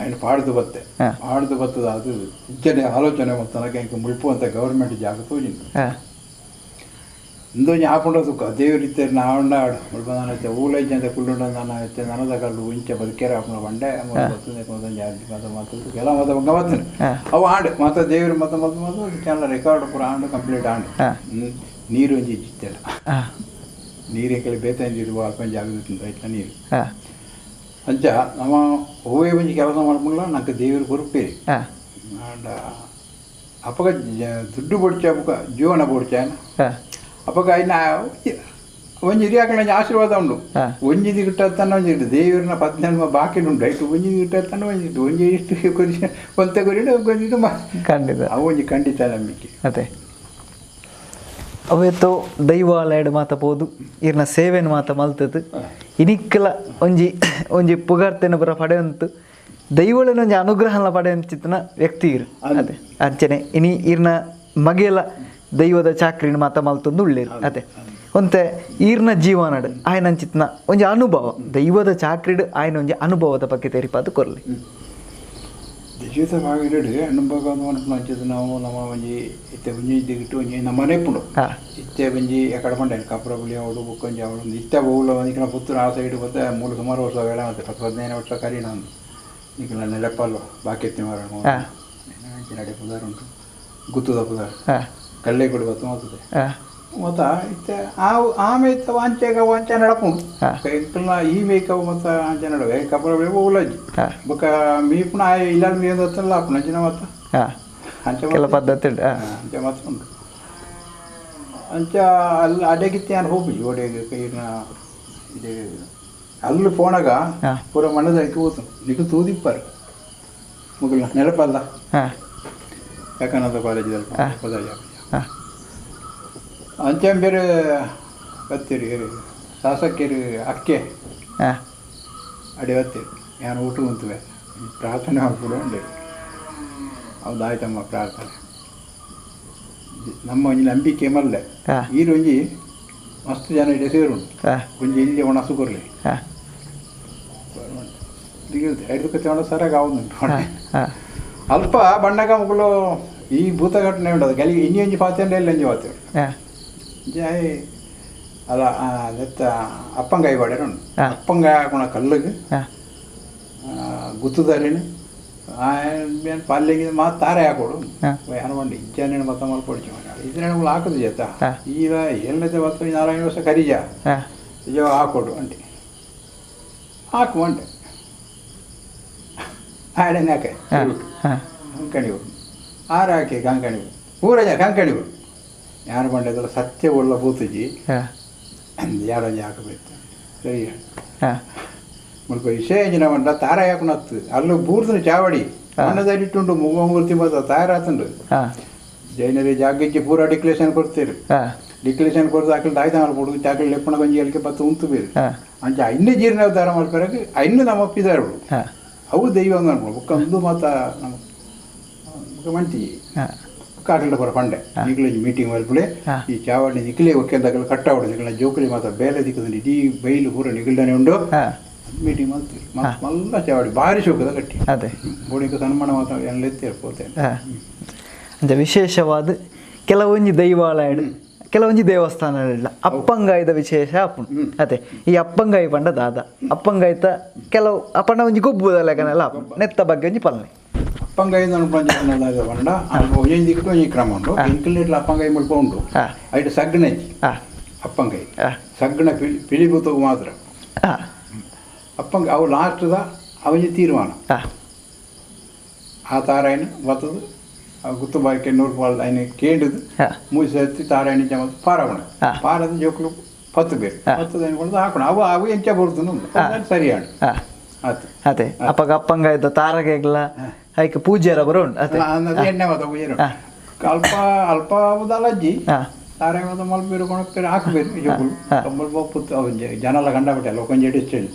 ఆయన ಪಾಡ್ದು ಬತ್ತೆ ಪಾಡ್ದು ಬತ್ತದ ಅದು ಇಚ್ಚನೆ ಆಲೋಚನೆ ಮಲ್ತನಗ ಇಂಕ ಮುಳ್ಪು ಅಂತ ಗೌರ್ಮೆಂಟ್ ಜಾಗ ತೋಜಿಂದು ಇಂದೊಂಜಿ ಆಪುಂಡ ಸುಖ ದೇವರಿತ್ತೆ ನಾವಂಡ ಆಡು ಮುಲ್ಪ ನಾನೈತೆ ಊಲೈಚೆ ಅಂತ ಕುಳ್ಳುಂಡ ನಾನೈತೆ ನನದ ಕಲ್ಲು ಇಂಚೆ ಬದುಕೇರ ಆಪುಂಡ ಬಂಡೆ ಬತ್ತದೆ ಮತ್ತ ಕೆಲ ಮತ ಬಂಗ ಬತ್ತನೆ ಅವು ಆಂಡು ಮತ್ತ ದೇವರು ಮತ್ತ ಮತ್ತ ಮತ್ತ ಕೆಲ ರೆಕಾರ್ಡ್ ಪೂರ ಆಂಡು ಕಂಪ್ಲೀಟ್ ಆಂಡು. ನೀರು ಒಂಜಿ ಇಚ್ಚಿತ್ತೆಲ್ಲ ನೀರು ಎಂಕಲೆ ಬೇತಂಜಿರು ಅಲ್ಪ ಜಾಗ ಐತ ನೀರು ಅಂಚ ನಮ್ಮ ಹೂವೇ ಒಂಜಿ ಕೆಲಸ ಮಾಡ್ಬಲ್ಲ ನಂಗೆ ದೇವರು ಕೊರುಪೇರಿ ಆಂಡ ಅಪ್ಪಗ ದುಡ್ಡು ಬೊಡ್ಚೆ ಅಪ್ಪಗ ಜೀವನ ಬೊಡ್ಚೆ ಅಪ್ಪಗ ಐನ ಒಂಜಿ ಹಿರಿಯಾಕಳ ಒಂಜಿ ಆಶೀರ್ವಾದ ಉಂಡು ಒಂಜಿ ಗಿಟ್ಟ ಒಂಜಿ ದೇವರನ್ನ 18 ಬಾಕಿ ಉಂಟು ಐಟು ಒಂಜಿ ಗಿಟ್ಟ ಒಂಜಿ ಒಂಜಿ ಇಷ್ಟು ಕೊರಿ ಒಂತೆ ಕೊರಿ ಒಂಜಿಟ್ಟು ಖಂಡಿತ ಅವು ಒಂಜಿ ಖಂಡಿತ ನಂಬಿಕೆ. ಅದೇ ಅವೇತೋ ದೈವಾಲಯಡ್ ಮಾತ ಪೋದು ಇರ್ನ ಸೇವೆನು ಮಾತ ಮಲ್ತದ್ದು ಇನಿಕ್ಕಲ ಒಂಜಿ ಒಂಜಿ ಪುಗಾರ್ತೆನ ಪುರ ಪಡೆಯಂತು ದೈವಳನ ಒಂಜಿ ಅನುಗ್ರಹನ ಪಡೆಯಂಚಿತ್ತನ ವ್ಯಕ್ತಿ ಇರು. ಅದೇ ಅಂಚನೆ ಇನಿ ಇರ್ನ ಮಗೆಲ ದೈವದ ಚಾಕ್ರಿನ ಮಾತ ಮಲ್ತೊಂದು ಉಳ್ಳೇರು. ಅದೇ ಒಂತೆ ಈರ್ನ ಜೀವನಡ್ ಆಯನಂಚಿತ್ನ ಒಂಜಿ ಅನುಭವ ದೈವದ ಚಾಕ್ರಿಡ್ ಆಯನ ಒಂಜಿ ಅನುಭವದ ಬಗ್ಗೆ ತೆರಿಪಾದು ಕೊರ್ಲಿ. ಜೀವಿತ ಭಾಗಡು ಅನುಭವ ಅಂಚಿದ ನಾವು ನಮ್ಮ ಒಂಜಿ ಇತ್ತೆ ಒಂಜಿ ದಿಗಿಟ್ಟು ಒಂಜಿ ನಮ್ಮ ಮನೆ ಪುಂಡು ಇತ್ತೆ ಒಂಜಿ ಎಕಡೆ ಪಂಡೆ ಕಪ್ರ ಬುಳಿ ಅವಳು ಬುಕ್ಕೊಂಜಿ ಅವಳು ಇತ್ತೆ ಬೋವುಲ ಒಂಜಿಕನ ಪುತ್ತೂರು ಆ ಸೈಡ್ ಬತ್ತೆ ಮೂಲು ಸುಮಾರು ವರ್ಷ ವೇಳ ಮತ್ತೆ 10 15 ವರ್ಷ ಕರೀಣ ಒಂದು ಈಗಲ ನೆಲೆಪ್ಪಲ್ವ ಬಾಕಿ ಎತ್ತಿ ಮಾರೋಣ ನಡೆ ಪುದಾರ್ ಉಂಟು ಗುತ್ತದ ಪುದಾರ್ ಕಲ್ಲೆ ಕೊಡು ಬತ್ತು ಮಾತದೆ ಮತ್ತ ಇತ್ತೆ ಆ ಆಮೇತ ವಾಂಚೆಗ ವಾಂಚೆ ನಡಪುಂಡು ಎಂಕಲ್ನ ಈ ಮೇಕವು ಮತ್ತ ಆಂಚೆ ನಡುವೆ ಕಪ್ರ ಬಳಿ ಬೋವುಲಜ್ಜಿ ಬೊಕ್ಕ ಮೀಪುನ ಇಲ್ಲ ಮೀಂದತ್ತಲ್ಲ ಆಪುನ ಅಂಚಿನ ಮತ್ತ ಅಂಚೆ ಕೆಲ ಪದ್ಧತಿ ಅಂಚೆ ಮತ್ತ ಉಂಟು ಅಂಚ ಅಲ್ಲಿ ಅಡೆಗಿತ್ತೆ ನಾನು ಹೋಗಿ ಒಡೆಗೆ ಕೈನ ಇದು ಅಲ್ಲಿ ಪೋನಾಗ ಪೂರ ಮಣ್ಣದ ಅಕ್ಕಿ ಹೋತು ನಿಖ ತೂದಿಪ್ಪಾರು ಮುಗಿಲ್ಲ ನೆನಪಲ್ಲ ವಿವೇಕಾನಂದ ಕಾಲೇಜಲ್ಲಿ ಅಂಚೆ ಬೇರೆ ಬತ್ತೀರಿ ಶಾಸಕಿಯರು ಅಕ್ಕೆ ಅಡಿ ಬತ್ತೀರಿ ನಾನು ಊಟ ಉಂತುವೆ ಪ್ರಾರ್ಥನೆ ಮಾಡ್ಬಿಡು ಅಂದೆ. ಹೌದಾಯ್ತಮ್ಮ ಪ್ರಾರ್ಥನೆ ನಮ್ಮ ಒಂಜಿ ನಂಬಿಕೆ ಮಲ್ಲೆ ಈರು ಒಂಜಿ ಮಸ್ತ್ ಜನ ಇಡೆ ಸೇರುಂಡು ಒಂಜಿ ಇಲ್ಲಿ ಒಣಸು ಕೊರ್ಲಿ ಐದು ಕತೆ ಒಣ ಸರಾಗ ಆವುದುಂಟು. ಅಲ್ಪ ಬಣ್ಣಗ ಮುಗುಲು ಈ ಭೂತ ಘಟನೆ ಉಂಟು ಗಲಿ ಇನ್ನಿ ಒಂಜಿ ಪಾತೆ ಎಲ್ಲ ಒಂಜಿ ಪಾತೆ ಜಾಯ್ ಅಲ್ಲ ನೆತ್ತ ಅಪ್ಪಂಗಾಯಿ ಬಾಡ್ಯಾರ ಉಂಡು ಅಪ್ಪಂಗಾಯಿ ಹಾಕೋಣ ಕಲ್ಲಿಗೆ ಗುತ್ತುದಾರಿನ ಪಲ್ಲೆಗೆ ಮಾತು ತಾರೆ ಹಾಕೋಡು ಹನುಮಂಡಿ ಇಜ್ಜಾನೇನು ಮತ್ತ ಮಲ್ಪೊಡಿಚು ಇದನ್ನ ಹಾಕುದು ಜೇತ ಈಗ ಎಲ್ಲದೆ ಬತ್ತು 4-5 ವರ್ಷ ಕರಿಜ ನಿಜ ಹಾಕೋಡು ಅಂಟಿ ಹಾಕು ಅಂಟೆ ಆಡನೆ ಹಾಕೆ ಕಂಕಣಿಗಳು ಆರು ಹಾಕಿ ಕಂಕಣಿಗಳು ಪೂರಜ ಕಂಕಣಿಗಳು ಯಾರು ಬಂಡೆದಲ್ಲ ಸತ್ಯ ಉಳ್ಳ ಬೂತುಜಿ ಯಾರೊಂಜಿ ಹಾಕಬೇಕು ಸರಿ ಮುಲ್ಪ ವಿಷಯ ಜನ ಬಂಡ ತಾರ ಹಾಕೊಂಡು ಅಲ್ಲೂ ಬೂರ್ದನ ಚಾವಡಿ ಮಣ್ಣದಡಿಟ್ಟುಂಟು ಮೂರ್ತಿ ಬತ್ತ ತಾರಾತುಂಡು ಜೈನರಿ ಜಾಗಕ್ಕೆ ಪೂರ ಡಿಕ್ಲೇಷನ್ ಕೊಡ್ತೀರಿ ಡಿಕ್ಲೇಷನ್ ಕೊಡ್ದು ಆಕಲ್ ದಾಯ್ದ ಮಾಡ್ಬೋದು ಚಾಕಲ್ ಲೆಪ್ಪಣ ಗಂಜಿ ಅಲ್ಲಿಗೆ ಬತ್ತು ಉಂತು ಬೇರೆ ಅಂಚ ಐನೇ ಜೀರ್ಣ ದಾರ ಮಾಡ್ಪೆರಗೆ ಐನು ನಮ್ಮ ಒಪ್ಪಿದಾರು ಅವು ದೈವ ಅನ್ಬೋದು ಬುಕ್ಕ ಒಂದು ಮಾತ ನಮ್ಮ ಬುಕ್ಕ ಮಂತಿ ಕಾಕಲ್ಡ ಪರ ಪಂಡೆ ನಿಕ್ಲೆ ಮೀಟಿಂಗ್ ಮಲ್ಪುಲೆ ಈ ಚಾವಡಿ ನಿಕ್ಲೆ ಒಕ್ಕೆಂದಾಗಲ ಕಟ್ಟಾವಡಿ ನಿಕ್ಲ ಜೋಕುಲಿ ಮಾತ ಬೇಲೆ ದಿಕ್ಕದ ಇಡೀ ಬೈಲು ಪೂರ ನಿಗಲ್ದಾನೆ ಉಂಡು ಮೀಟಿಂಗ್ ಮಾಡ್ತೀವಿ ಮಲ್ಲ ಚಾವಡಿ ಭಾರಿ ಶೋಕದ ಕಟ್ಟಿ ಅದೇ ಬೋಡಿಗೆ ಸನ್ಮಾನ ಮಾತ ಎಲ್ಲ ಎತ್ತಿ ಪೋತೇನೆ. ಅಂಚ ವಿಶೇಷವಾದ ಕೆಲವೊಂಜಿ ದೈವಾಲಯ ಕೆಲವೊಂಜಿ ದೇವಸ್ಥಾನ ಇಲ್ಲ ಅಪ್ಪಂಗಾಯದ ವಿಶೇಷ ಅಪ್ಪು ಅದೇ ಈ ಅಪ್ಪಂಗಾಯಿ ಪಂಡ ದಾದ ಅಪ್ಪಂಗಾಯ್ತ ಕೆಲವು ಅಪ್ಪಂಡ ಒಂಜಿ ಗೊಬ್ಬುದಲ್ಲ ನೆತ್ತ ಬಗ್ಗೆ ಒಂಜಿ ಪಲ್ಲೆ ಅಪ್ಪಂಗಾಯಿ ಪಂಡ ಒಂಜಿ ದಿಕ್ಕು ಒಂಜಿ ಕ್ರಮ ಉಂಟು ಇಂಕ್ಲೇಟ್ಲ ಅಪ್ಪಂಗಾಯಿ ಮುಲ್ಪ ಉಂಟು ಐಟ್ ಸಗ್ಗಣ ಅಪ್ಪಂಗಾಯಿ ಸಗ್ಗಣ ಪಿಳಿ ಪಿಳಿಬೂತಗು ಮಾತ್ರ ಅಪ್ಪಂಗ ಅವು ಲಾಸ್ಟ್ದ ಅವಂಜಿ ತೀರ್ಮಾನ ಆ ತಾರಾಯಣ ಬತ್ತದು ಗುತ್ತು ಬಾರಿಕೆ 100 ಪಾಲ್ ఆయన ಕೇಂಡದು ಮೂರು ಸರ್ತಿ ತಾರಾಯಣ ಜಮ ಪಾರವಣ ಪಾರದ ಜೋಕ್ಲು 10 ಬೇರು 10 ಅನ್ಕೊಂಡು ಹಾಕೋಣ ಅವು ಅವು ಎಂಚ ಬರ್ತದೆ ಸರಿಯಾಣ ಆತು ಅದೇ ಅಪ್ಪಗ ಅಪ್ಪಂಗಾಯ್ದ ತಾರಗೆಗ್ಲ ಐಕ್ ಪೂಜೆರ ಬರೋಣ ಅದೇ ಎಣ್ಣೆ ಮಾತ ಪೂಜೆ ಅಲ್ಪ ಅಲ್ಪ ಅಜ್ಜಿ ತಾರಾಯ ಮಾತ ಮಲ್ಪೇರು ಕೊಣಪೇರು ಹಾಕಬೇರು ಜೋಕುಲು ಮುಲ್ಪ ಪುತ್ತು ಜನಲ ಕಂಡಬಿಟ್ಟೆ ಲೋಕೊಂಜಿ ಎಡಿಸ್ಟೇಳಿ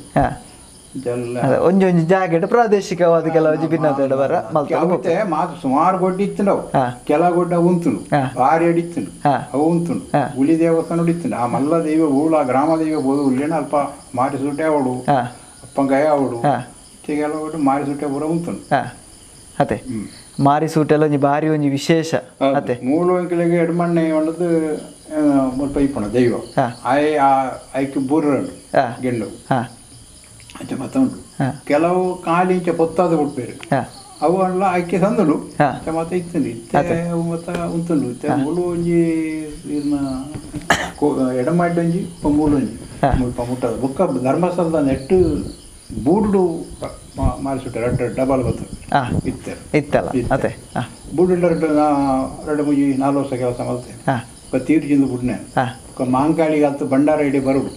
ಒಂಜಿ ಒಂಜಿ ಜಾಗೆಟ್ ಪ್ರಾದೇಶಿಕವಾದ ಕೆಲವು ಭಿನ್ನತೆ ಬರ ಮಾತು ಸುಮಾರು ಗೊಡ್ಡಿ ಇತ್ತು ನಾವು ಕೆಲ ಗೊಡ್ಡ ಉಂತುಂಡು ಭಾರಿ ಅಡಿತ್ತುಂಡು ಅವು ಉಂತುಂಡು ಹುಲಿ ದೇವಸ್ಥಾನ ಇತ್ತುಂಡು ಆ ಮಲ್ಲ ದೈವ ಊಳ ಗ್ರಾಮ ದೈವ ಬೋದು ಹುಲ್ಲಿನ ಅಲ್ಪ ಮಾರಿ ಸುಟ್ಟೆ ಅವಡು ಅಪ್ಪಂಗಾಯ ಅವಡು ಕೆಲ ಗೊಡ್ಡು ಮಾರಿ ಸುಟ್ಟೆ ಪೂರ ಉಂತುಂಡು. ಅದೇ ಮಾರಿ ಸೂಟೆಲ್ಲ ಒಂಜಿ ಭಾರಿ ಒಂಜಿ ವಿಶೇಷ. ಅದೇ ಮೂಲ ಎಂಕಲೆಗೆ ಎಡ್ಮಣ್ಣೆ ಒಂಡದು ಮುಲ್ಪ ಇಪ್ಪಣ ದೈವ ಆಯ್ ಐಕ್ ಬೂರ ಗೆಂಡು ಅಂಚ ಮತ್ತ ಉಂಟು ಕೆಲವು ಖಾಲಿ ಇಂಚ ಪೊತ್ತಾದ ಕೊಡ್ಪೇರು ಅವು ಅಲ್ಲ ಆಯ್ಕೆ ಸಂದುಂಡು ಅಂಚ ಮಾತ ಇತ್ತುಂಡು ಇತ್ತೆ ಅವು ಮತ್ತ ಉಂತುಂಡು ಇತ್ತೆ ಮೂಲು ಒಂಜಿ ಇದನ್ನ ಎಡಮಾಡಿ ಒಂಜಿ ಮೂಲು ಒಂಜಿ ಮುಲ್ಪ ಮುಟ್ಟದ ಬೊಕ್ಕ ಧರ್ಮಸ್ಥಳದ ನೆಟ್ಟು ಬೂಡು ಮಾರಿಸುಟ್ಟೆ ರಡ್ಡು ಡಬಲ್ ಬರ್ತದೆ ಇತ್ತೆ ಇತ್ತಲ್ಲ ಅದೇ ಬೂಡು ರಡ್ಡು 2 3 4 ವರ್ಷ ಕೆಲಸ ಮಾಡ್ತೇನೆ ತೀರ್ಜಿಂದು ಬುಡ್ನೆ ಮಾಂಕಾಳಿಗೆ ಅತ್ತು ಭಂಡಾರ ಇಡೀ ಬರುಡು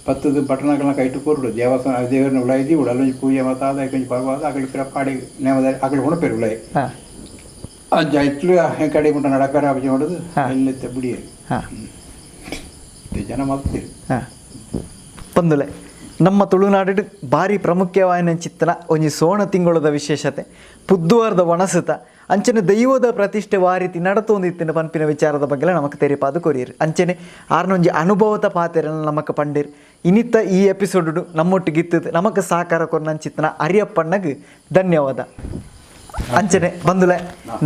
ಪತ್ತದ ಪಟ್ಟಣಗಳನ್ನ ಕೈಟು ಕೊರಡು ದೇವಸ್ಥಾನ ದೇವರನ್ನ ಉಳಾಯಿ ಉಡು ಅಲ್ಲೊಂಜಿ ಪೂಜೆ ಮಾತ ಆದ ಕೊಂಚ ಪರ್ವಾದ ಅಗಲಿ ಪಿರ ಪಾಡಿ ನೇಮದ ಅಗಲಿ ಹೊಣಪೇರು ಉಳಾಯಿ ಅಜ್ಜ ಇಟ್ಲು ಕಡೆ ಮುಟ್ಟ ನಡಪೇರ ಅಬ್ಜಿ ಮಾಡೋದು ಎಲ್ಲ ಬಿಡಿ ಜನ ಮಾಡ್ತೀರಿ. ಪಂದುಲೆ ನಮ್ಮ ತುಳುನಾಡು ಭಾರಿ ಪ್ರಾಮುಖ್ಯವಾಯಿನ ಚಿತ್ತನ ಒಂಜಿ ಸೋಣ ತಿಂಗಳದ ವಿಶೇಷತೆ ಪುದ್ದುವಾರದ ಒಣಸುತ ಅಂಚನೆ ದೈವದ ಪ್ರತಿಷ್ಠೆ ವಾರಿತಿ ನಡತೊಂದಿತ್ತಿನ ಪನ್ಪಿನ ವಿಚಾರದ ಬಗ್ಗೆ ನಮಕ್ ತೆರಿಪಾದು ಕೊರಿಯರು ಅಂಚನೆ ಆರ್ನೊಂಜಿ ಅನುಭವದ ಪಾತೆರನ್ನು ನಮಕ್ ಪಂಡಿರ್ ಇನ್ನಿತ್ತ ಈ ಎಪಿಸೋಡು ನಮ್ಮೊಟ್ಟಿಗೆ ಇತ್ತದ ನಮಕ್ ಸಹಕಾರ ಕೊರ್ನಂಚಿತ್ತನ ಅರಿಯಪ್ಪಣ್ಣಗ್ ಧನ್ಯವಾದ. ಅಂಚನೆ ಬಂದುಲೆ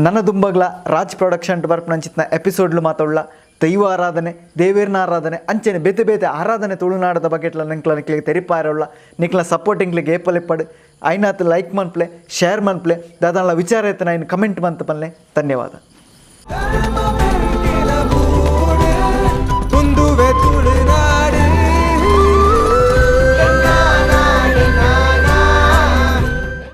ನನ್ನ ದುಂಬಗ್ಲ ರಾಜ್ ಪ್ರೊಡಕ್ಷನ್ ಬರ್ಪನಂಚಿತ್ನ ಎಪಿಸೋಡ್ಲು ಮಾತೊಳ್ಳ ದೈವ ಆರಾಧನೆ ದೇವೇರ್ನ ಆರಾಧನೆ ಅಂಚನೆ ಬೇತೆ ಬೇತೆ ಆರಾಧನೆ ತುಳುನಾಡದ ಬಗೆಟ್ಲ ನಿಂಕ್ಲ ನಿಕ್ಲಿಗೆ ತೆರಿಪಾರೊಳ್ಳ ನಿಕ್ಲ ಸಪೋರ್ಟಿಂಗ್ಲಿಗೆ ಏಪಲೆಪ್ಪಡು ಐನಾತ್ ಲೈಕ್ ಮನ್ಪ್ಲೆ ಶೇರ್ ಮನ್ಪ್ಲೆ ದಾದಾಳ ವಿಚಾರ ಐತೆ ನಾನು ಕಮೆಂಟ್ ಮಂತ ಪನ್ಲೆ. ಧನ್ಯವಾದ.